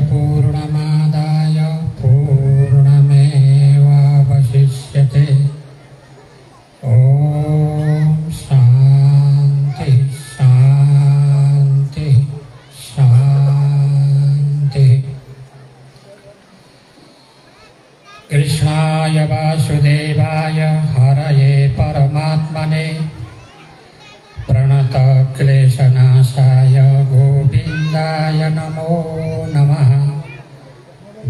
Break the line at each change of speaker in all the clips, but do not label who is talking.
पूर्णमादाय पूर्णमेवावशिष्यते। ॐ शान्ति शान्ति शान्ति। कृष्णाय वासुदेवाय हरये परमात्मने प्रणतक्लेशनाशाय गोविन्दाय नमो नमः।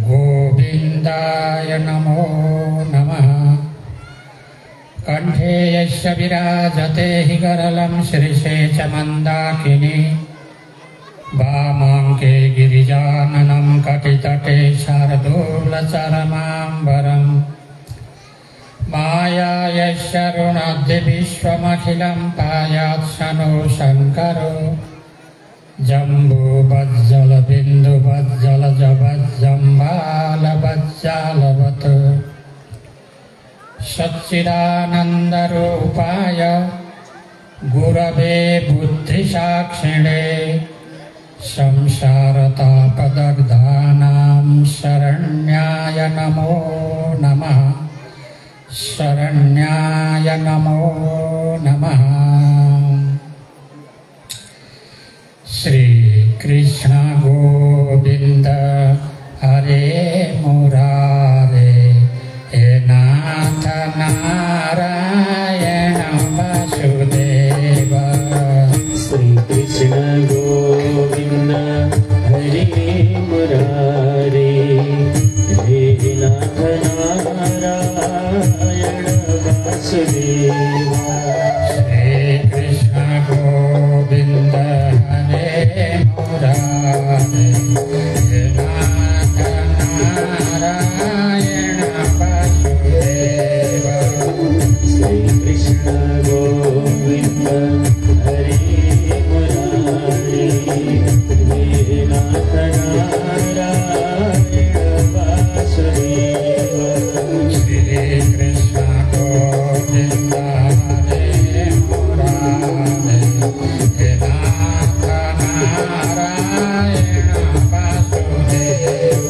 गोविन्दाय नमो नमः। कंठे यस्य विराजते हि गरलं श्रीशे च मन्दाकिनी वामाङ्के गिरिजाननं कटितटे शार्दूलचरमाम्बरम् माया यस्य रुणद्धि विश्वमखिलं पायात्सनो शङ्करो जम्बूवज्जलबिन्दुवज्जलजवज्जम्बालवज्जालवत् सच्चिदानन्दरूपाय गुरवे बुद्धिसाक्षिणे संसारतापदग्धानां शरण्याय नमो नमः। शरण्याय नमो नमः। श्री कृष्ण गोविंद हरे मुरारे हे नाथ नारायण वासुदेव।
श्री कृष्ण गोविंद हरे मुरारे हे नाथ नारायण वासुदेव।
श्री कृष्ण गोविंद हरे मुरारे हे नाथ नारायण वासुदेव।
श्री कृष्ण गोविंद हरे मुरारे हे नाथ नारायण वासुदेव।
श्री कृष्ण गोविंद हरे मुरारे हे नाथ नारायण वासुदेव।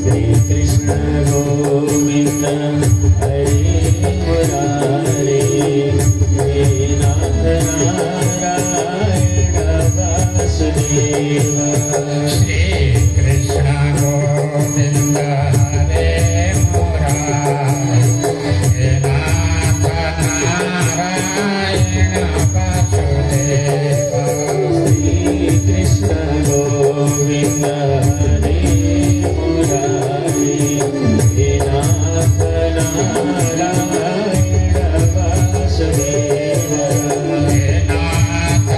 श्री कृष्ण गोविंद हरे मुरारे हे नाथ नारायण वासुदेव।
श्री कृष्ण गोविंद हरे मुरारे हे नाथ नारायण वासुदेव।
श्री कृष्ण गोविंद हरे मुरारे हे नाथ नारायण वासुदेव।
हे नाथ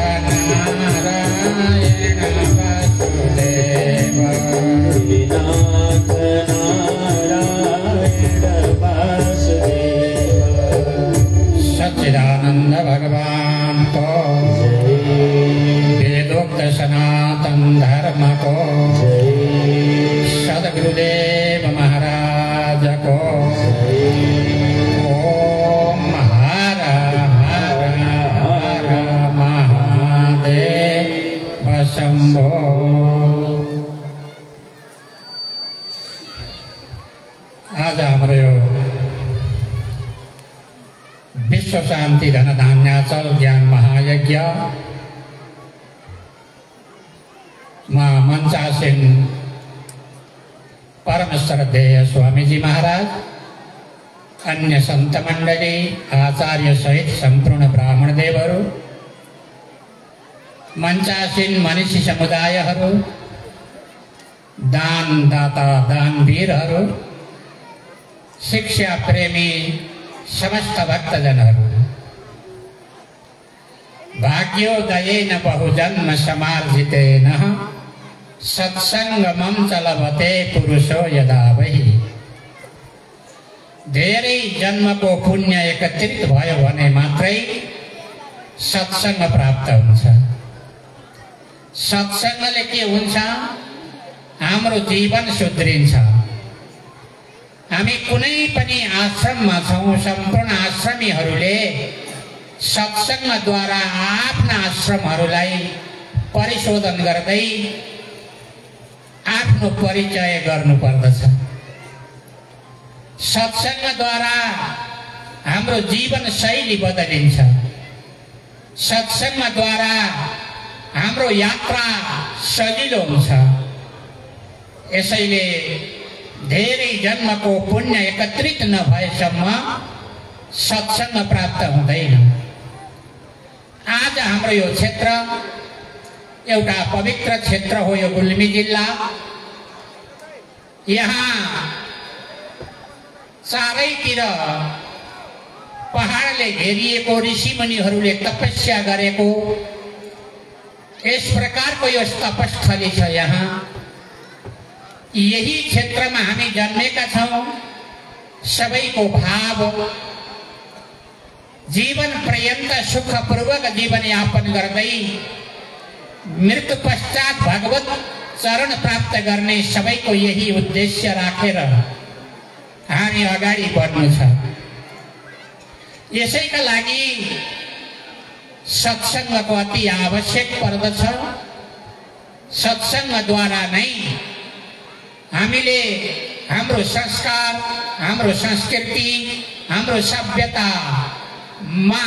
नारायण वासुदेव।
हे नाथ नारायण वासुदेव।
सच्चिदानंद भगवान को वेदोक्त सनातन धर्म को सद्गुरुदेव महाराज को ओम हर हर हर महादेव शंभो। आज हाम्रो यो विश्व शान्ति धन धान्याचल ज्ञान महायज्ञ मा मञ्चासीन परम श्रद्धेय स्वामीजी महाराज, अन्य संत मण्डली, आचार्य सहित सम्पूर्ण ब्राह्मण देवहरू, मञ्चासीन मनीषी समुदायहरू, दानदाता दानवीरहरू, शिक्षा प्रेमी समस्त भक्तजनहरू, भाग्योदयेन बहुजन्म समार्जितेन सत्सङ्गमं च लभते पुरुषो यदा वै। धेरै जन्मको पुण्य एकत्रित भयो भने मात्रै सत्सङ्ग प्राप्त हुन्छ। सत्सङ्गले के हुन्छ? हाम्रो जीवन सुध्रिन्छ। हामी कुनै पनि आश्रममा छौं, सम्पूर्ण आश्रमीहरूले सत्सङ्गद्वारा आफ्ना आश्रमहरूलाई परिशोधन गर्दै आफ्नो परिचय गर्नुपर्दछ। सत्सङ्गद्वारा हाम्रो जीवन शैली बदलिन्छ। सत्सङ्गद्वारा हाम्रो यात्रा सजिलो हुन्छ। यसैले धेरै जन्मको पुण्य एकत्रित नभएसम्म सत्सङ्ग प्राप्त हुँदैन। आज हाम्रो यो क्षेत्र एउटा पवित्र क्षेत्र हो। यो गुल्मी जिल्ला, यहाँ चारैतिर पहाडले घेरिएको, ऋषिमुनिहरूले तपस्या गरेको यस प्रकारको यो तपस्थली छ। यहाँ यही क्षेत्रमा हामी जन्मेका छौँ। सबैको भाव जीवन पर्यन्त सुखपूर्वक जीवन यापन गर्दै मृत्यु पश्चात भगवत चरण प्राप्त गर्ने सबैको यही उद्देश्य राखेर हामी अगाडि बढ्नु छ। यसैका लागि सत्सङ्गको अति आवश्यक पर्दछ। सत्सङ्गद्वारा नै हामीले हाम्रो संस्कार, हाम्रो संस्कृति, हाम्रो सभ्यतामा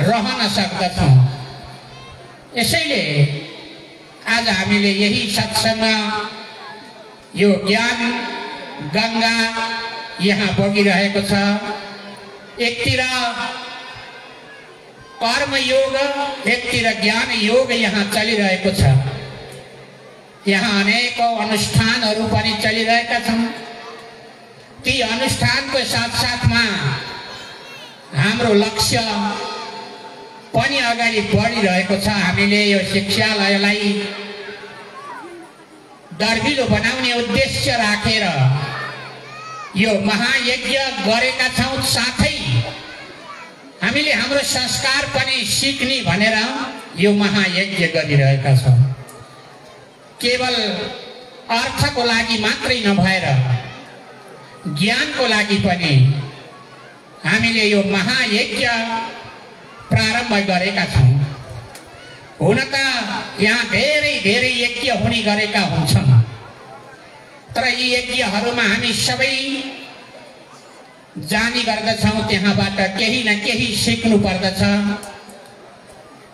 रहन सक्दछौँ। यसैले आज हामीले यही सत्सङ्ग, यो ज्ञान गङ्गा यहाँ बगिरहेको छ। एकतिर कर्मयोग, एकतिर ज्ञान योग यहाँ चलिरहेको छ। यहाँ अनेकौं अनुष्ठानहरू पनि चलिरहेका छन्। ती अनुष्ठानको साथसाथमा हाम्रो लक्ष्य पनि अगाडि बढिरहेको छ। हामीले यो शिक्षालयलाई दर्बिलो बनाउने उद्देश्य राखेर यो महायज्ञ गरेका छौँ। साथै हामीले हाम्रो संस्कार पनि सिक्ने भनेर यो महायज्ञ गरिरहेका छौँ। केवल अर्थको लागि मात्रै नभएर ज्ञानको लागि पनि हामीले यो महायज्ञ प्रारम्भ गरेका छौँ। हुन त यहाँ धेरै धेरै यज्ञ हुने गरेका हुन्छन्, तर यी यज्ञहरूमा हामी सबै जानी गर्दछौँ। त्यहाँबाट केही न केही सिक्नु पर्दछ।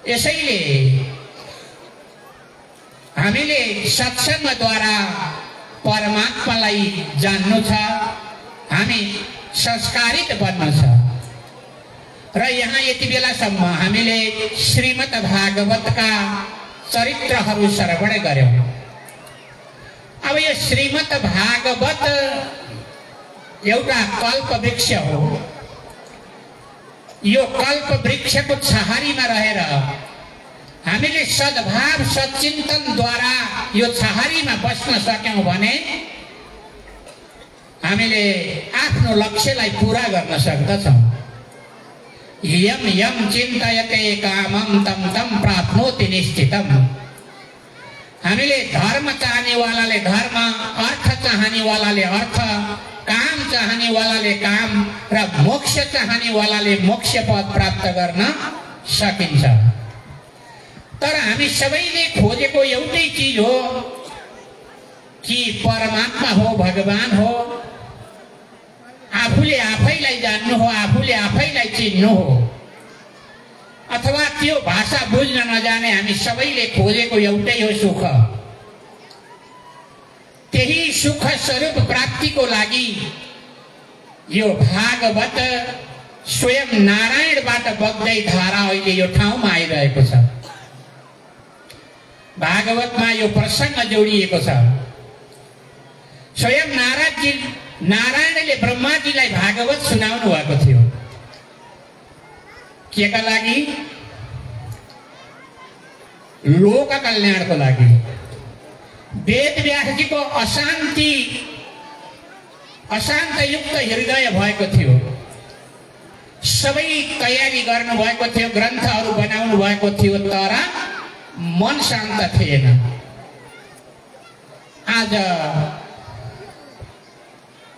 यसैले हामीले सत्सङ्गद्वारा परमात्मालाई जान्नु छ, हामी संस्कारित बन्नु छ। र यहाँ यति बेलासम्म हामीले श्रीमद् भागवतका चरित्रहरू श्रवण गर्यौँ। अब यो श्रीमद् भागवत एउटा कल्पवृक्ष हो। यो कल्पवृक्षको छहारीमा रहेर हामीले सद्भाव सच्चिन्तनद्वारा यो छहारीमा बस्न सक्यौँ भने हामीले आफ्नो लक्ष्यलाई पूरा गर्न सक्दछौँ। यम यम चिन्तयते कामं तम तम प्राप्नोति निश्चितम। हामीले धर्म चाहनेवालाले धर्म, अर्थ चाहनेवालाले अर्थ, काम चाहनेवालाले काम र मोक्ष चाहनेवालाले मोक्ष पद प्राप्त गर्न सकिन्छ। तर हामी सबैले खोजेको एउटै चिज हो कि परमात्मा हो, भगवान हो। आफूले आफैलाई जान्नु हो, आफूले आफैलाई चिन्नु हो। अथवा त्यो भाषा बुझ्न नजाने हामी सबैले खोजेको एउटै हो सुख। त्यही सुख स्वरूप प्राप्तिको लागि यो भागवत स्वयं नारायणबाट बग्दै धारा अहिले यो ठाउँमा आइरहेको छ। भागवतमा यो प्रसङ्ग जोडिएको छ। स्वयं नारायणले ब्रह्माजीलाई भागवत सुनाउनु भएको थियो। केका लागि? लोक कल्याणको लागि। वेदव्यासजीको अशान्तयुक्त हृदय भएको थियो। सबै तयारी गर्नु भएको थियो, ग्रन्थहरू बनाउनु भएको थियो, तर मन शान्त थिएन। आज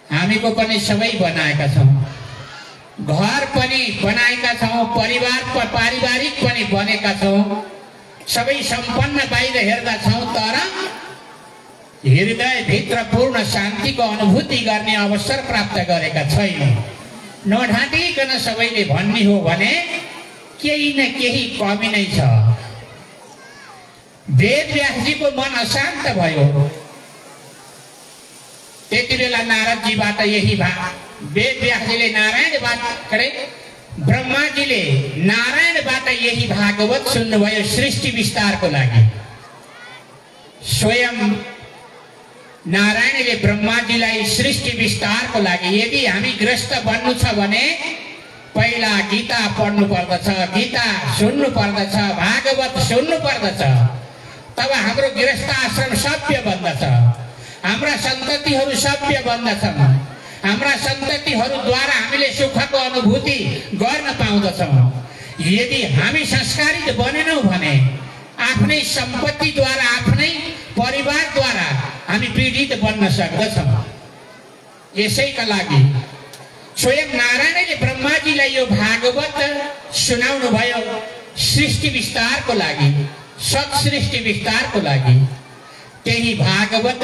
हामीको पनि सबै बनाएका छौँ, घर पनि बनाएका छौँ, पारिवारिक पनि बनेका छौँ, सबै सम्पन्न बाहिर हेर्दा छौँ, तर हृदयभित्र पूर्ण शान्तिको अनुभूति गर्ने अवसर प्राप्त गरेका छैनौँ। नढाँटिकन सबैले भन्ने हो भने केही न केही कमी नै छ। वेदव्यासजीको मन अशान्त भयो। त्यति बेला नारदजीबाट यही वेदव्यासजीले ब्रह्माजीले नारायणबाट यही भागवत सुन्नुभयो सृष्टि विस्तारको लागि। स्वयं नारायणले ब्रह्माजीलाई सृष्टि विस्तारको लागि यदि हामी ग्रस्त बन्नु छ भने पहिला गीता पढ्नु पर्दछ, गीता सुन्नु पर्दछ, भागवत सुन्नु पर्दछ, तब हाम्रो गृहस्थ आश्रम सभ्य बन्दछ, हाम्रा सन्ततिहरू सभ्य बन्दछन्, हाम्रा सन्ततिहरूद्वारा हामीले सुखको अनुभूति गर्न पाउँदछौँ। यदि हामी संस्कारित बनेनौँ भने आफ्नै सम्पत्तिद्वारा आफ्नै परिवारद्वारा हामी पीडित बन्न सक्दछौँ। यसैका लागि स्वयं नारायणले ब्रह्माजीलाई यो भागवत सुनाउनु भयो सृष्टि विस्तारको लागि, सत्सृष्टि विस्तारको लागि। त्यही भागवत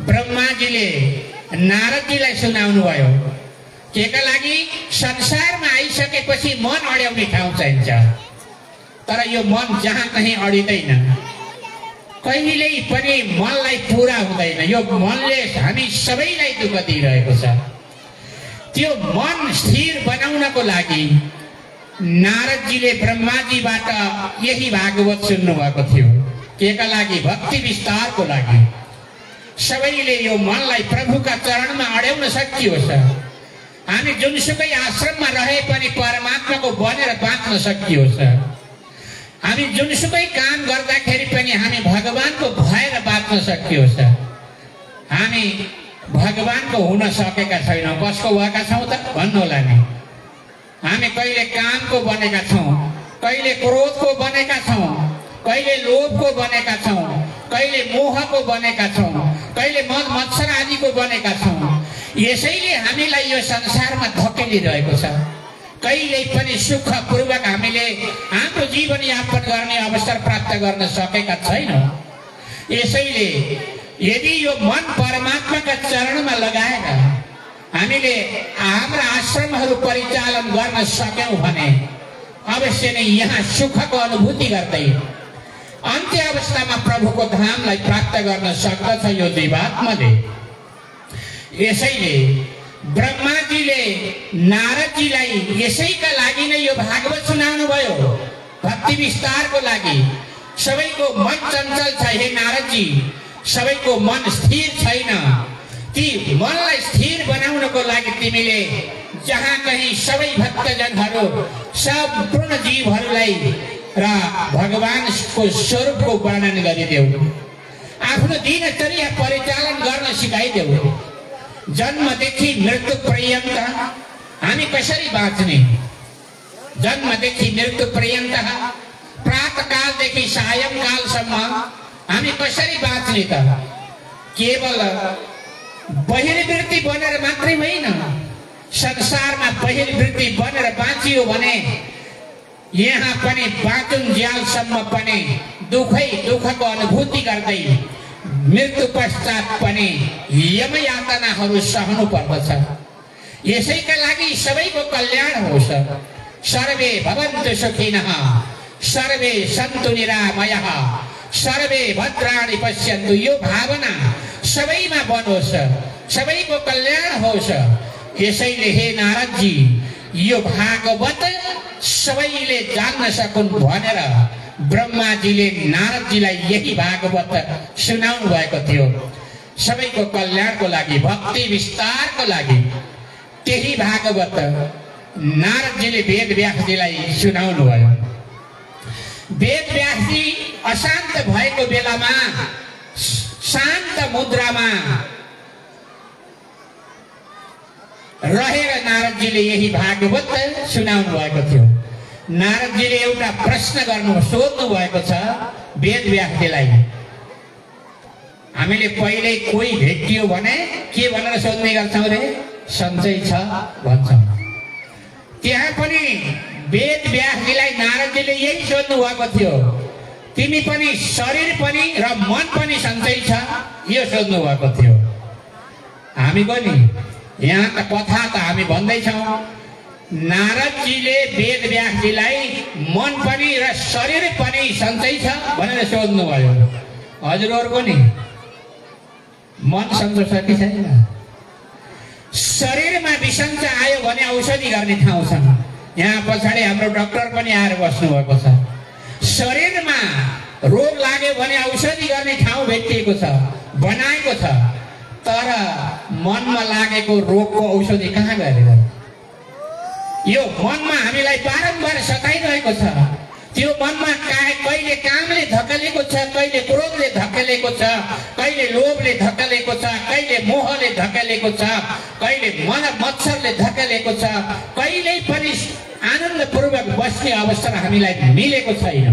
ब्रह्माजीले नारदजीलाई सुनाउनु भयो। केका लागि? संसारमा आइसकेपछि मन अड्याउने ठाउँ चाहिन्छ, तर यो मन जहाँ कहीँ अडिँदैन, कहिल्यै पनि मनलाई पुरा हुँदैन। यो मनले हामी सबैलाई दुःख दिइरहेको छ। त्यो मन स्थिर बनाउनको लागि नारदजीले ब्रह्माजीबाट यही भागवत सुन्नुभएको थियो। केका लागि? भक्ति विस्तारको लागि। सबैले यो मनलाई प्रभुका चरणमा अड्याउन सकियोस्। हामी जुनसुकै आश्रममा रहे पनि परमात्माको बनेर बाँच्न सकियोस्। हामी जुनसुकै काम गर्दाखेरि पनि हामी भगवानको भएर बाँच्न सकियोस्। हामी भगवानको हुन सकेका छैनौँ। कसको भएका छौँ त भन्नु होला नि? हामी कहिले कामको बनेका छौँ, कहिले क्रोधको बनेका छौँ, कहिले लोभको बनेका छौँ, कहिले मोहको बनेका छौँ, कहिले मद मत्सर आदिको बनेका छौँ। यसैले हामीलाई यो संसारमा धकेलिरहेको छ। कहिल्यै पनि सुखपूर्वक हामीले हाम्रो जीवनयापन गर्ने अवसर प्राप्त गर्न सकेका छैनौँ। यसैले यदि यो मन परमात्माका चरणमा लगाएर हामीले हाम्रा आश्रमहरू परिचालन गर्न सक्यौँ भने अवश्य नै यहाँ सुखको अनुभूति गर्दै अन्त्य अवस्थामा प्रभुको धामलाई प्राप्त गर्न सक्दछ यो जीवात्माले। यसैले ब्रह्माजीले नारदजीलाई यसैका लागि नै यो भागवत सुनाउनु भयो, भक्ति विस्तारको लागि। सबैको मन चञ्चल छ हे नारदजी, सबैको मन स्थिर छैन। ती मनलाई स्थिर बनाउनको लागि तिमीले जहाँ कहीँ सबै भक्तजनहरू सम्पूर्ण जीवहरूलाई र भगवानको स्वरूपको वर्णन गरिदेऊ। आफ्नो दिनचर्या परिचालन गर्न सिकाइदेऊ। जन्मदेखि मृत्यु पर्यन्त हामी कसरी बाँच्ने? जन्मदेखि मृत्यु पर्यन्त प्रातःकालदेखि सायंकालसम्म हामी कसरी बाँच्ने त? केवल बहिर्वृत्ति बनेर मात्रै होइन, संसारमा बहिर्वृत्ति बनेर बाँचियो भने यहाँ पनि बाँचुन्जेलसम्म पनि दुःखको अनुभूति गर्दै मृत्यु पश्चात पनि यमयातनाहरू सहनु पर्दछ। यसैका लागि सबैको कल्याण होस्। सर्वे भवन्तु सुखिनः, सर्वे सन्तु निरामयः, सर्वे भद्राणि पश्यन्तु। यो भावना सबैमा बनोस्, सबैको कल्याण होस्। यसैले हे नारदजी यो भागवत सबैले जान्न सकुन् भनेर ब्रह्माजीले नारदजीलाई यही भागवत सुनाउनु भएको थियो। सबैको कल्याणको लागि, भक्ति विस्तारको लागि त्यही भागवत नारदजीले वेदव्यासजीलाई सुनाउनु भयो। वेदव्यासजी अशान्त भएको बेलामा शान्त मुद्रामा रहेर नारदजीले यही भागवत सुनाउनु भएको थियो। नारदजीले एउटा प्रश्न सोध्नु भएको छ वेदव्यासजीलाई। हामीले पहिले कोही भेटियो भने के भनेर सोध्ने गर्छौँ रे? सन्चै छ भन्छौँ। त्यहाँ पनि वेदव्यासजीलाई नारदजीले यही सोध्नु भएको थियो। तिमी पनि शरीर पनि र मन पनि सन्चै छ यो सोध्नु भएको थियो। हामीको नि यहाँ त कथा त हामी भन्दैछौँ नारदजीले वेदव्यासजीलाई मन पनि र शरीर पनि सन्चै छ भनेर सोध्नुभयो। हजुरहरूको नि मन सन्चो छ कि छैन? शरीरमा बिसन्चो आयो भने औषधि गर्ने ठाउँ छ। यहाँ पछाडि हाम्रो डाक्टर पनि आएर बस्नु भएको छ। शरीरमा रोग लाग्यो भने औषधि गर्ने ठाउँ भेटिएको छ, बनाएको छ। तर मनमा लागेको रोगको औषधि कहाँ गएर? यो मनमा हामीलाई बारम्बार सताइरहेको छ। त्यो मनमा कहिले कामले धकेलेको छ, कहिले क्रोधले धकेलेको छ, कहिले लोभले धकेलेको छ, कहिले मोहले धकेलेको छ, कहिले मत्सरले धकेलेको छ। कहिल्यै पनि आनन्दपूर्वक बस्ने अवसर हामीलाई मिलेको छैन।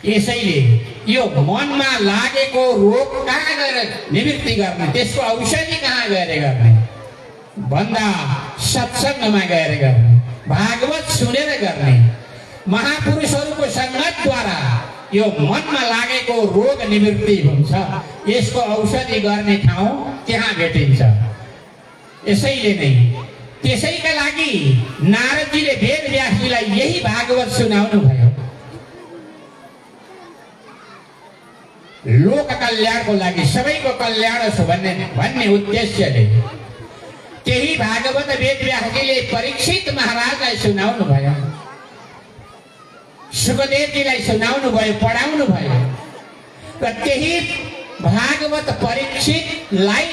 यसैले यो मनमा लागेको रोग कहाँ गएर निवृत्ति गर्ने, त्यसको औषधि कहाँ गएर गर्ने भन्दा सत्सङ्गमा गएर गर्ने, भागवत सुनेर गर्ने। महापुरुषहरूको सङ्गतद्वारा यो मनमा लागेको रोग निवृत्ति हुन्छ। यसको औषधि गर्ने ठाउँ त्यहाँ भेटिन्छ। यसैले नै त्यसैका लागि नारदजीले वेदव्यासजीलाई यही भागवत सुनाउनु भयो। लोक कल्याणको लागि, सबैको कल्याण होस् भन्ने उद्देश्यले त्यही भागवत वेदव्यासजीले परीक्षित महाराजलाई सुनाउनु भयो, सुखदेवजीलाई सुनाउनु भयो, पढाउनु भयो। र त्यही भागवत परीक्षितलाई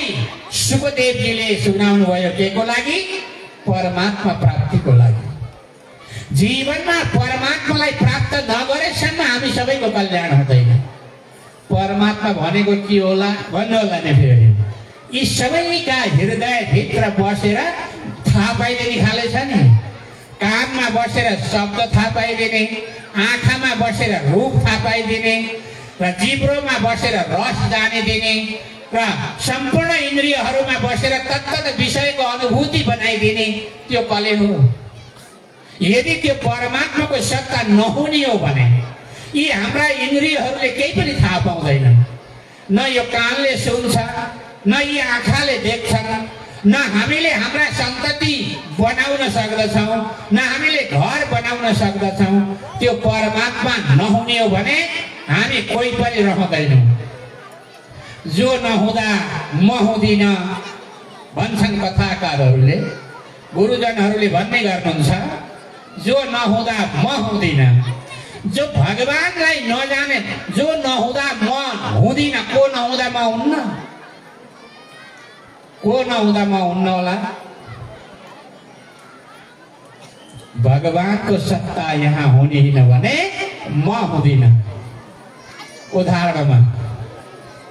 सुखदेवजीले सुनाउनु भयो के को लागि? परमात्मा प्राप्तिको लागि। जीवनमा परमात्मालाई प्राप्त नगरेसम्म हामी सबैको कल्याण हुँदैन। परमात्मा भनेको के होला भन्नु होला नि फेरि? यी सबैका हृदयभित्र बसेर थाहा पाइदिने खाले छ नि। कानमा बसेर शब्द थाहा पाइदिने, आँखामा बसेर रूप थाहा पाइदिने, र जिब्रोमा बसेर रस जानिदिने, र सम्पूर्ण इन्द्रियहरूमा बसेर तत्त विषयको अनुभूति बनाइदिने, त्यो कसले हो? यदि त्यो परमात्माको सत्ता नहुने हो भने यी हाम्रा इन्द्रियहरूले केही पनि थाहा पाउँदैनन्। न यो कानले सुन्छ, न यी आँखाले देख्छन्, न हामीले हाम्रा सन्तति बनाउन सक्दछौँ, न हामीले घर बनाउन सक्दछौँ। त्यो परमात्मा नहुने हो भने हामी कोही पनि रहँदैनौँ। जो नहुँदा म हुँदिन भन्छन् कथाकारहरूले, गुरुजनहरूले भन्ने गर्नुहुन्छ। जो नहुँदा म हुँदिन, जो भगवानलाई नजाने, जो नहुँदा म हुँदिन, को नहुँदा म हुन्न? को नहुँदा म हुन्न होला? भगवानको सत्ता यहाँ हुने भने म हुँदिन। उदाहरणमा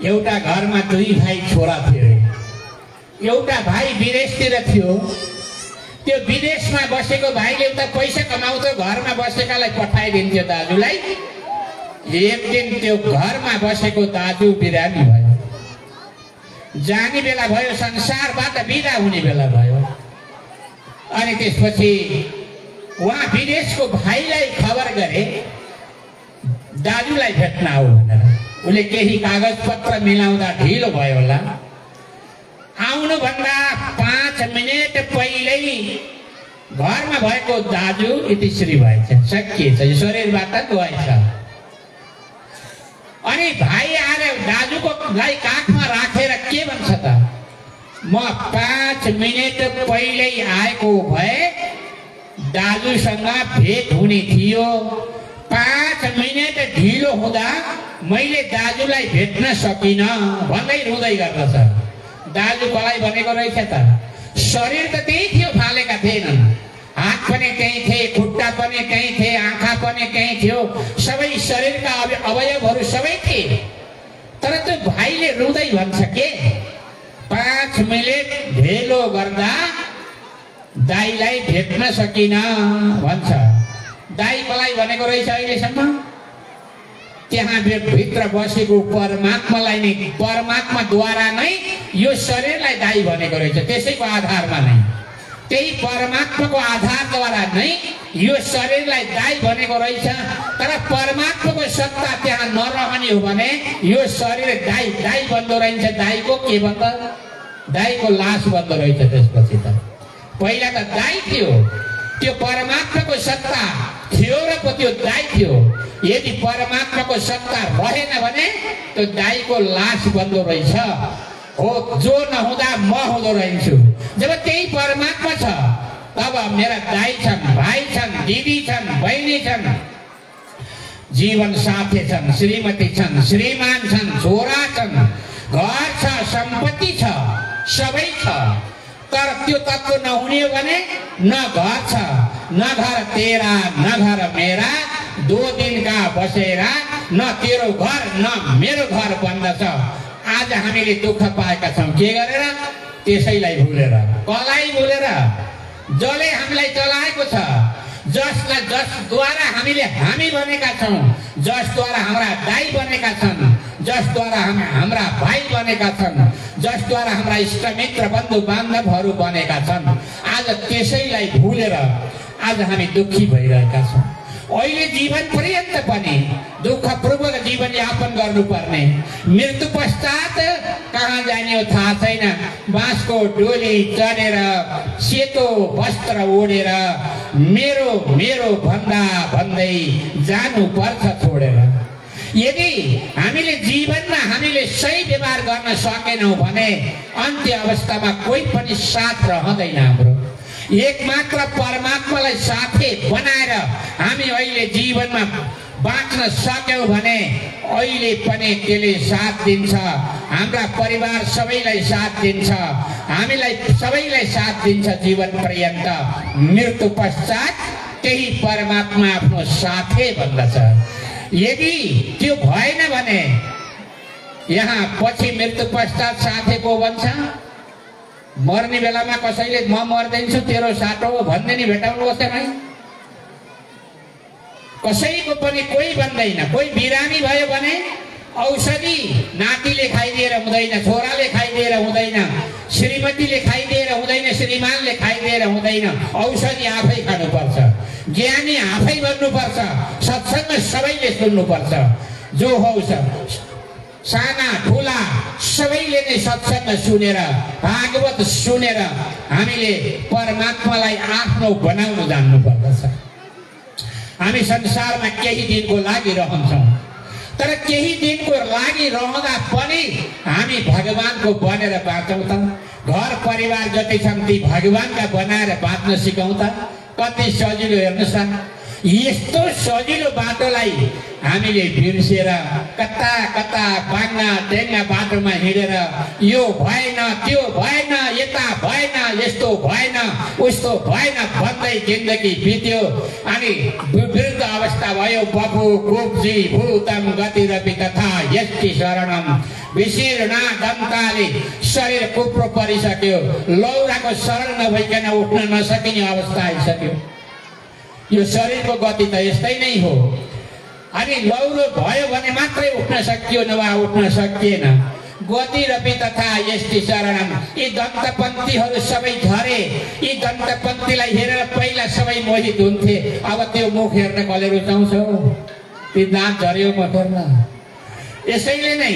एउटा घरमा दुई भाइ छोरा थिए। एउटा भाइ विदेशतिर थियो। त्यो विदेशमा बसेको भाइले उता पैसा कमाउँथ्यो, घरमा बसेकालाई पठाइदिन्थ्यो दाजुलाई। एक दिन त्यो घरमा बसेको दाजु बिरामी भयो। जाने बेला भयो, संसारबाट बिदा हुने बेला भयो। अनि त्यसपछि उहाँ विदेशको भाइलाई खबर गरे दाजुलाई भेट्न आऊ भनेर। उसले केही कागज पत्र मिलाउँदा ढिलो भयो होला। आउनुभन्दा 5 मिनेट पहिल्यै घरमा भएको दाजु इतिश्री भएछ, सकिएछ, यो शरीरबाट गएछ। अनि भाइ आएर दाजुको लाई काखमा राखेर के भन्छ त? म 5 मिनेट पहिल्यै आएको भए दाजुसँग भेट हुने थियो। 5 मिनेट ढिलो हुँदा मैले दाजुलाई भेट्न सकिनँ भन्दै रुँदै गर्दछ। दाजु कसलाई भनेको रहेछ त? शरीर त त्यही थियो, फालेका थिएनन्। हात पनि त्यही थिए, खुट्टा पनि त्यही थिए, आँखा पनि त्यही थियो, सबै शरीरका अवयवहरू सबै थिए। तर त्यो भाइले रुँदै भन्छ के 5 मिनेट ढिलो गर्दा दाइलाई भेट्न सकिन भन्छ। दाइ कसलाई भनेको रहेछ अहिलेसम्म? त्यहाँ भित्र बसेको परमात्मालाई नै, परमात्माद्वारा नै यो शरीरलाई दाइ भनेको रहेछ। त्यसैको आधारमा नै, त्यही परमात्माको आधारद्वारा नै यो शरीरलाई दाइ भनेको रहेछ। तर परमात्माको सत्ता त्यहाँ नरहने हो भने यो शरीर दाई बन्दो रहन्छ। दाईको के बन्द? दाईको लास बन्दो रहेछ। त्यसपछि त पहिला त दाई थियो, त्यो परमात्माको सत्ता थियो र पो त्यो दाई थियो। यदि परमात्माको सत्ता रहेन भने त्यो दाईको लास बन्दो रहेछ। हो, जो नहुँदा म हुँदो रहन्छु। जब त्यही परमात्मा छ तब मेरा दाई छन्, भाइ छन्, दिदी छन्, बहिनी छन्, जीवन साथी छन्, श्रीमती छन्, श्रीमान छन्, छोरा छन्, घर छ, सम्पत्ति छ, सबै छ। तर त्यो तत्व नहुने हो भने न घर छ, न घर तेरा, न घर मेरा, 2 दिन का बसेरा, न तेरो घर न मेरो घर बन्दछ। आज हामीले दुःख पाएका छौँ के गरेर? त्यसैलाई भुलेर। कसलाई भुलेर? जसले हामीलाई चलाएको छ, जसद्वारा हामीले हामी बनेका छौँ, जसद्वारा हाम्रा दाई बनेका छन्, जसद्वारा हाम्रा भाइ बनेका छन्, जसद्वारा हाम्रा इष्टमित्र बन्धु बान्धवहरू बनेका छन्। आज त्यसैलाई भुलेर आज हामी दुःखी भइरहेका छौँ। अहिले जीवन पर्यन्त पनि दुःखपूर्वक जीवन यापन गर्नुपर्ने, मृत्यु पश्चात कहाँ जाने हो थाहा छैन। बाँसको डोली चढेर, सेतो वस्त्र ओढेर मेरो मेरो भन्दा भन्दै जानुपर्छ छोडेर। यदि हामीले जीवनमा हामीले सही व्यवहार गर्न सकेनौँ भने अन्त्य अवस्थामा कोही पनि साथ रहँदैन हाम्रो। एकमात्र परमात्मालाई साथी बनाएर हामी अहिले जीवनमा बाँच्न सक्यौँ भने अहिले पनि त्यसले साथ दिन्छ। हाम्रा परिवार सबैलाई साथ दिन्छ, हामीलाई सबैलाई साथ दिन्छ जीवन पर्यन्त। मृत्यु पश्चात त्यही परमात्मा आफ्नो साथी भन्दछ। यदि त्यो भएन भने यहाँ पछि मृत्यु पश्चात साथी को भन्छ? मर्ने बेलामा कसैले म मर्दैछु तेरो साटो हो भन्ने नि भेटाउनुहोस् त भाइ। कसैको पनि कोही भन्दैन। कोही बिरामी भयो भने औषधि नातिले खाइदिएर हुँदैन, छोराले खाइदिएर हुँदैन, श्रीमतीले खाइदिएर हुँदैन, श्रीमानले खाइदिएर हुँदैन। औषधि आफै खानुपर्छ, ज्ञानी आफै बन्नुपर्छ, सत्सङ्ग सबैले सुन्नुपर्छ। जो होस् साना ठुला सबैले नै सत्सङ्ग सुनेर, भागवत सुनेर हामीले परमात्मालाई आफ्नो बनाउन जान्नुपर्दछ। हामी संसारमा केही दिनको लागि रहन्छौँ, तर केही दिनको लागि रहँदा पनि हामी भगवानको बनेर बाँचौँ त। घर परिवार जति छन् ती भगवानका बनाएर बाँच्न सिकौँ त। कति सजिलो हेर्नुहोस् त। यस्तो सजिलो बाटोलाई हामीले बिर्सेर कता कता बाङ्गा टेङ्गा बाटोमा हिँडेर यो भएन, त्यो भएन, यता भएन, यस्तो भएन, उस्तो भएन भन्दै जिन्दगी बित्यो। अनि विरुद्ध अवस्था भयो। बपु कुब्जी भूतम गतिरपि तथा यस्ति शरणम विशीर्णा दन्ताले शरीर कुप्रो परिसक्यो। लौराको शरण नभइकन उठ्न नसकिने अवस्था आइसक्यो। यो शरीरको गति त यस्तै नै हो। अनि लौरो भयो भने मात्रै उठ्न सकियो, नभए उठ्न सकिएन। गतिरपि तथा यस्ति शरणम। यी दन्तपन्थीहरू सबै झरे। यी दन्तपन्थीलाई हेरेर पहिला सबै मोहित हुन्थे। अब त्यो मुख हेर्न कसले रुचाउँछ? ती दाँत झर्यो म हेर्न। यसैले नै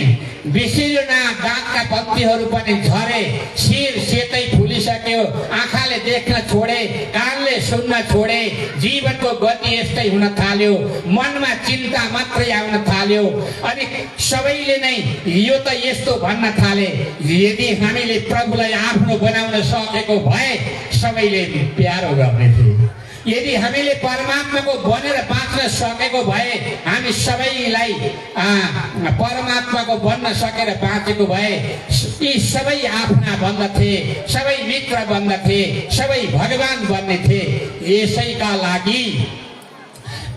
विशीर्ण दाँतका पन्थीहरू पनि झरे। शिर सेतै फुलिसक्यो। आँखाले देख्न छोडे, कानले सुन्न छोडे। जीवनको गति यस्तै हुन थाल्यो। मनमा चिन्ता मात्रै आउन थाल्यो। अनि सबैले नै यो त यस्तो भन्न थाले। यदि हामीले प्रभुलाई आफ्नो बनाउन सकेको भए सबैले प्यारो गर्ने थिए। यदि हामीले परमात्माको बनेर बाँच्न सकेको भए हामी सबैलाई परमात्माको बन्न सकेर बाँचेको भए यी सबै आफ्ना बन्दथे, सबै मित्र बन्दथे, सबै भगवान बन्ने थिए। यसैका लागि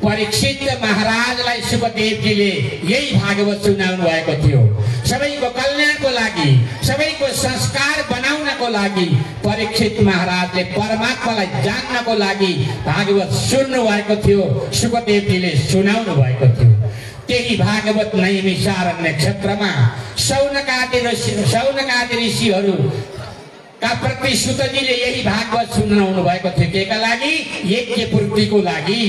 परीक्षित महाराजलाई सुखदेवजीले यही भागवत सुनाउनु भएको थियो। सबैको कल्याणको लागि, सबैको संस्कार बनाउनको लागि परीक्षित महाराजले परमात्मालाई जान्नको लागि भागवत सुन्नु भएको थियो। सुखदेवजीले सुनाउनु भएको थियो। त्यही भागवत नैमिषारण्य क्षेत्रमा शौनकादि ऋषिहरू का प्रति सुतजीले यही भागवत सुनाउनु भएको थियो। केका लागि? यज्ञ पूर्तिको लागि।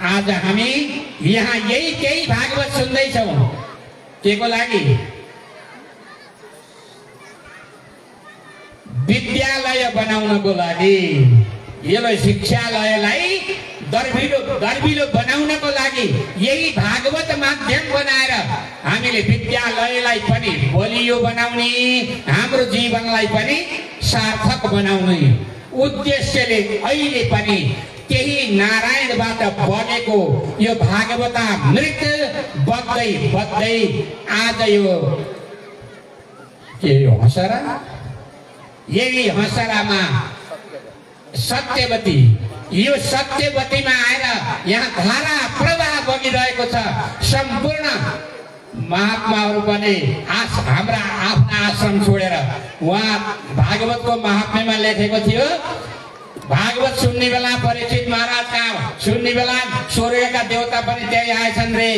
आज हामी यहाँ केही भागवत सुन्दैछौँ के को लागि? विद्यालय बनाउनको लागि, यो शिक्षालयलाई दर्बिलो बनाउनको लागि यही भागवत माध्यम बनाएर हामीले विद्यालयलाई पनि बलियो बनाउने, हाम्रो जीवनलाई पनि सार्थक बनाउने उद्देश्यले अहिले पनि त्यही नारायणबाट बगेको यो भागवतामृत बग्दै आज यो हसरा, यही हसरामा सत्यवती, यो सत्यवतीमा आएर यहाँ धारा प्रवाह बगिरहेको छ। सम्पूर्ण महात्माहरू पनि हाम्रा आफ्ना आश्रम छोडेर, उहाँ भागवतको महात्म्यमा लेखेको थियो, भागवत सुन्ने बेला परीक्षित महाराज कहाँ सुन्ने बेला स्वर्गका देवता पनि त्यही आएछन् रे,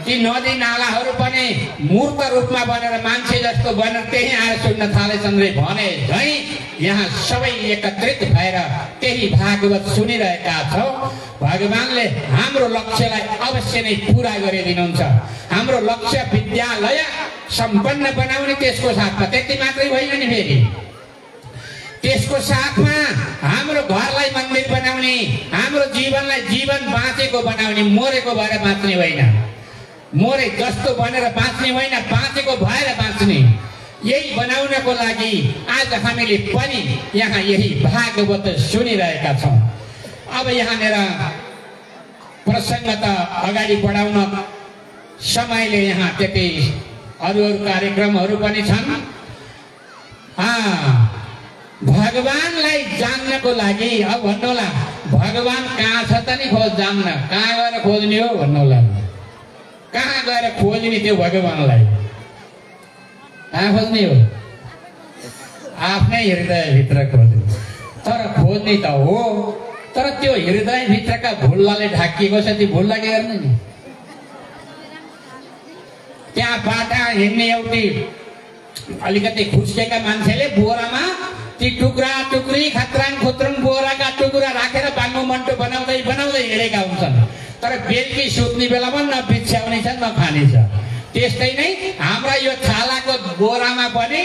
ती नदी नालाहरू पनि मूर्त रूपमा बनेर मान्छे जस्तो बनेर त्यही आएर सुन्न थालेछन् रे भने झै यहाँ सबै एकत्रित भएर त्यही भागवत सुनिरहेका छौँ। भगवानले हाम्रो लक्ष्यलाई अवश्य नै पुरा गरिदिनुहुन्छ। हाम्रो लक्ष्य विद्यालय सम्पन्न बनाउने, त्यसको साथमा त्यति मात्रै होइन नि, फेरि त्यसको साथमा हाम्रो घरलाई मन्दिर बनाउने, हाम्रो जीवनलाई जीवन बाँचेको बनाउने, मरेको भएर बाँच्ने होइन, मरे जस्तो बनेर बाँच्ने होइन, बाँचेको भएर बाँच्ने, यही बनाउनको लागि आज हामीले पनि यहाँ यही भागवत सुनिरहेका छौँ। अब यहाँनिर प्रसङ्ग त अगाडि बढाउन समयले यहाँ त्यति अरू कार्यक्रमहरू पनि छन्। भगवानलाई जान्नको लागि अब भन्नुहोला, भगवान कहाँ छ त नि खोज जान्न, कहाँ गएर खोज्ने हो भन्नुहोला, कहाँ गएर खोज्ने त्यो भगवानलाई? कहाँ खोज्ने हो? आफ्नै हृदयभित्र खोज्ने। तर खोज्ने त हो, तर त्यो हृदयभित्रका भुल्लाले ढाकिएको छ, ती भुल्ला के गर्ने नि? त्यहाँ बाटा हिँड्ने एउटी अलिकति खुस्केका मान्छेले बोरामा ती टुक्रा टुक्री खत्राङ खुत्रुङ बोराका टुक्रा राखेर बाङ्गो मन्टो बनाउँदै हिँडेका हुन्छन्। तर बेलुकी सुत्ने बेलामा न बिछ्याउने छ न खाने छ। त्यस्तै नै हाम्रा यो छालाको बोरामा पनि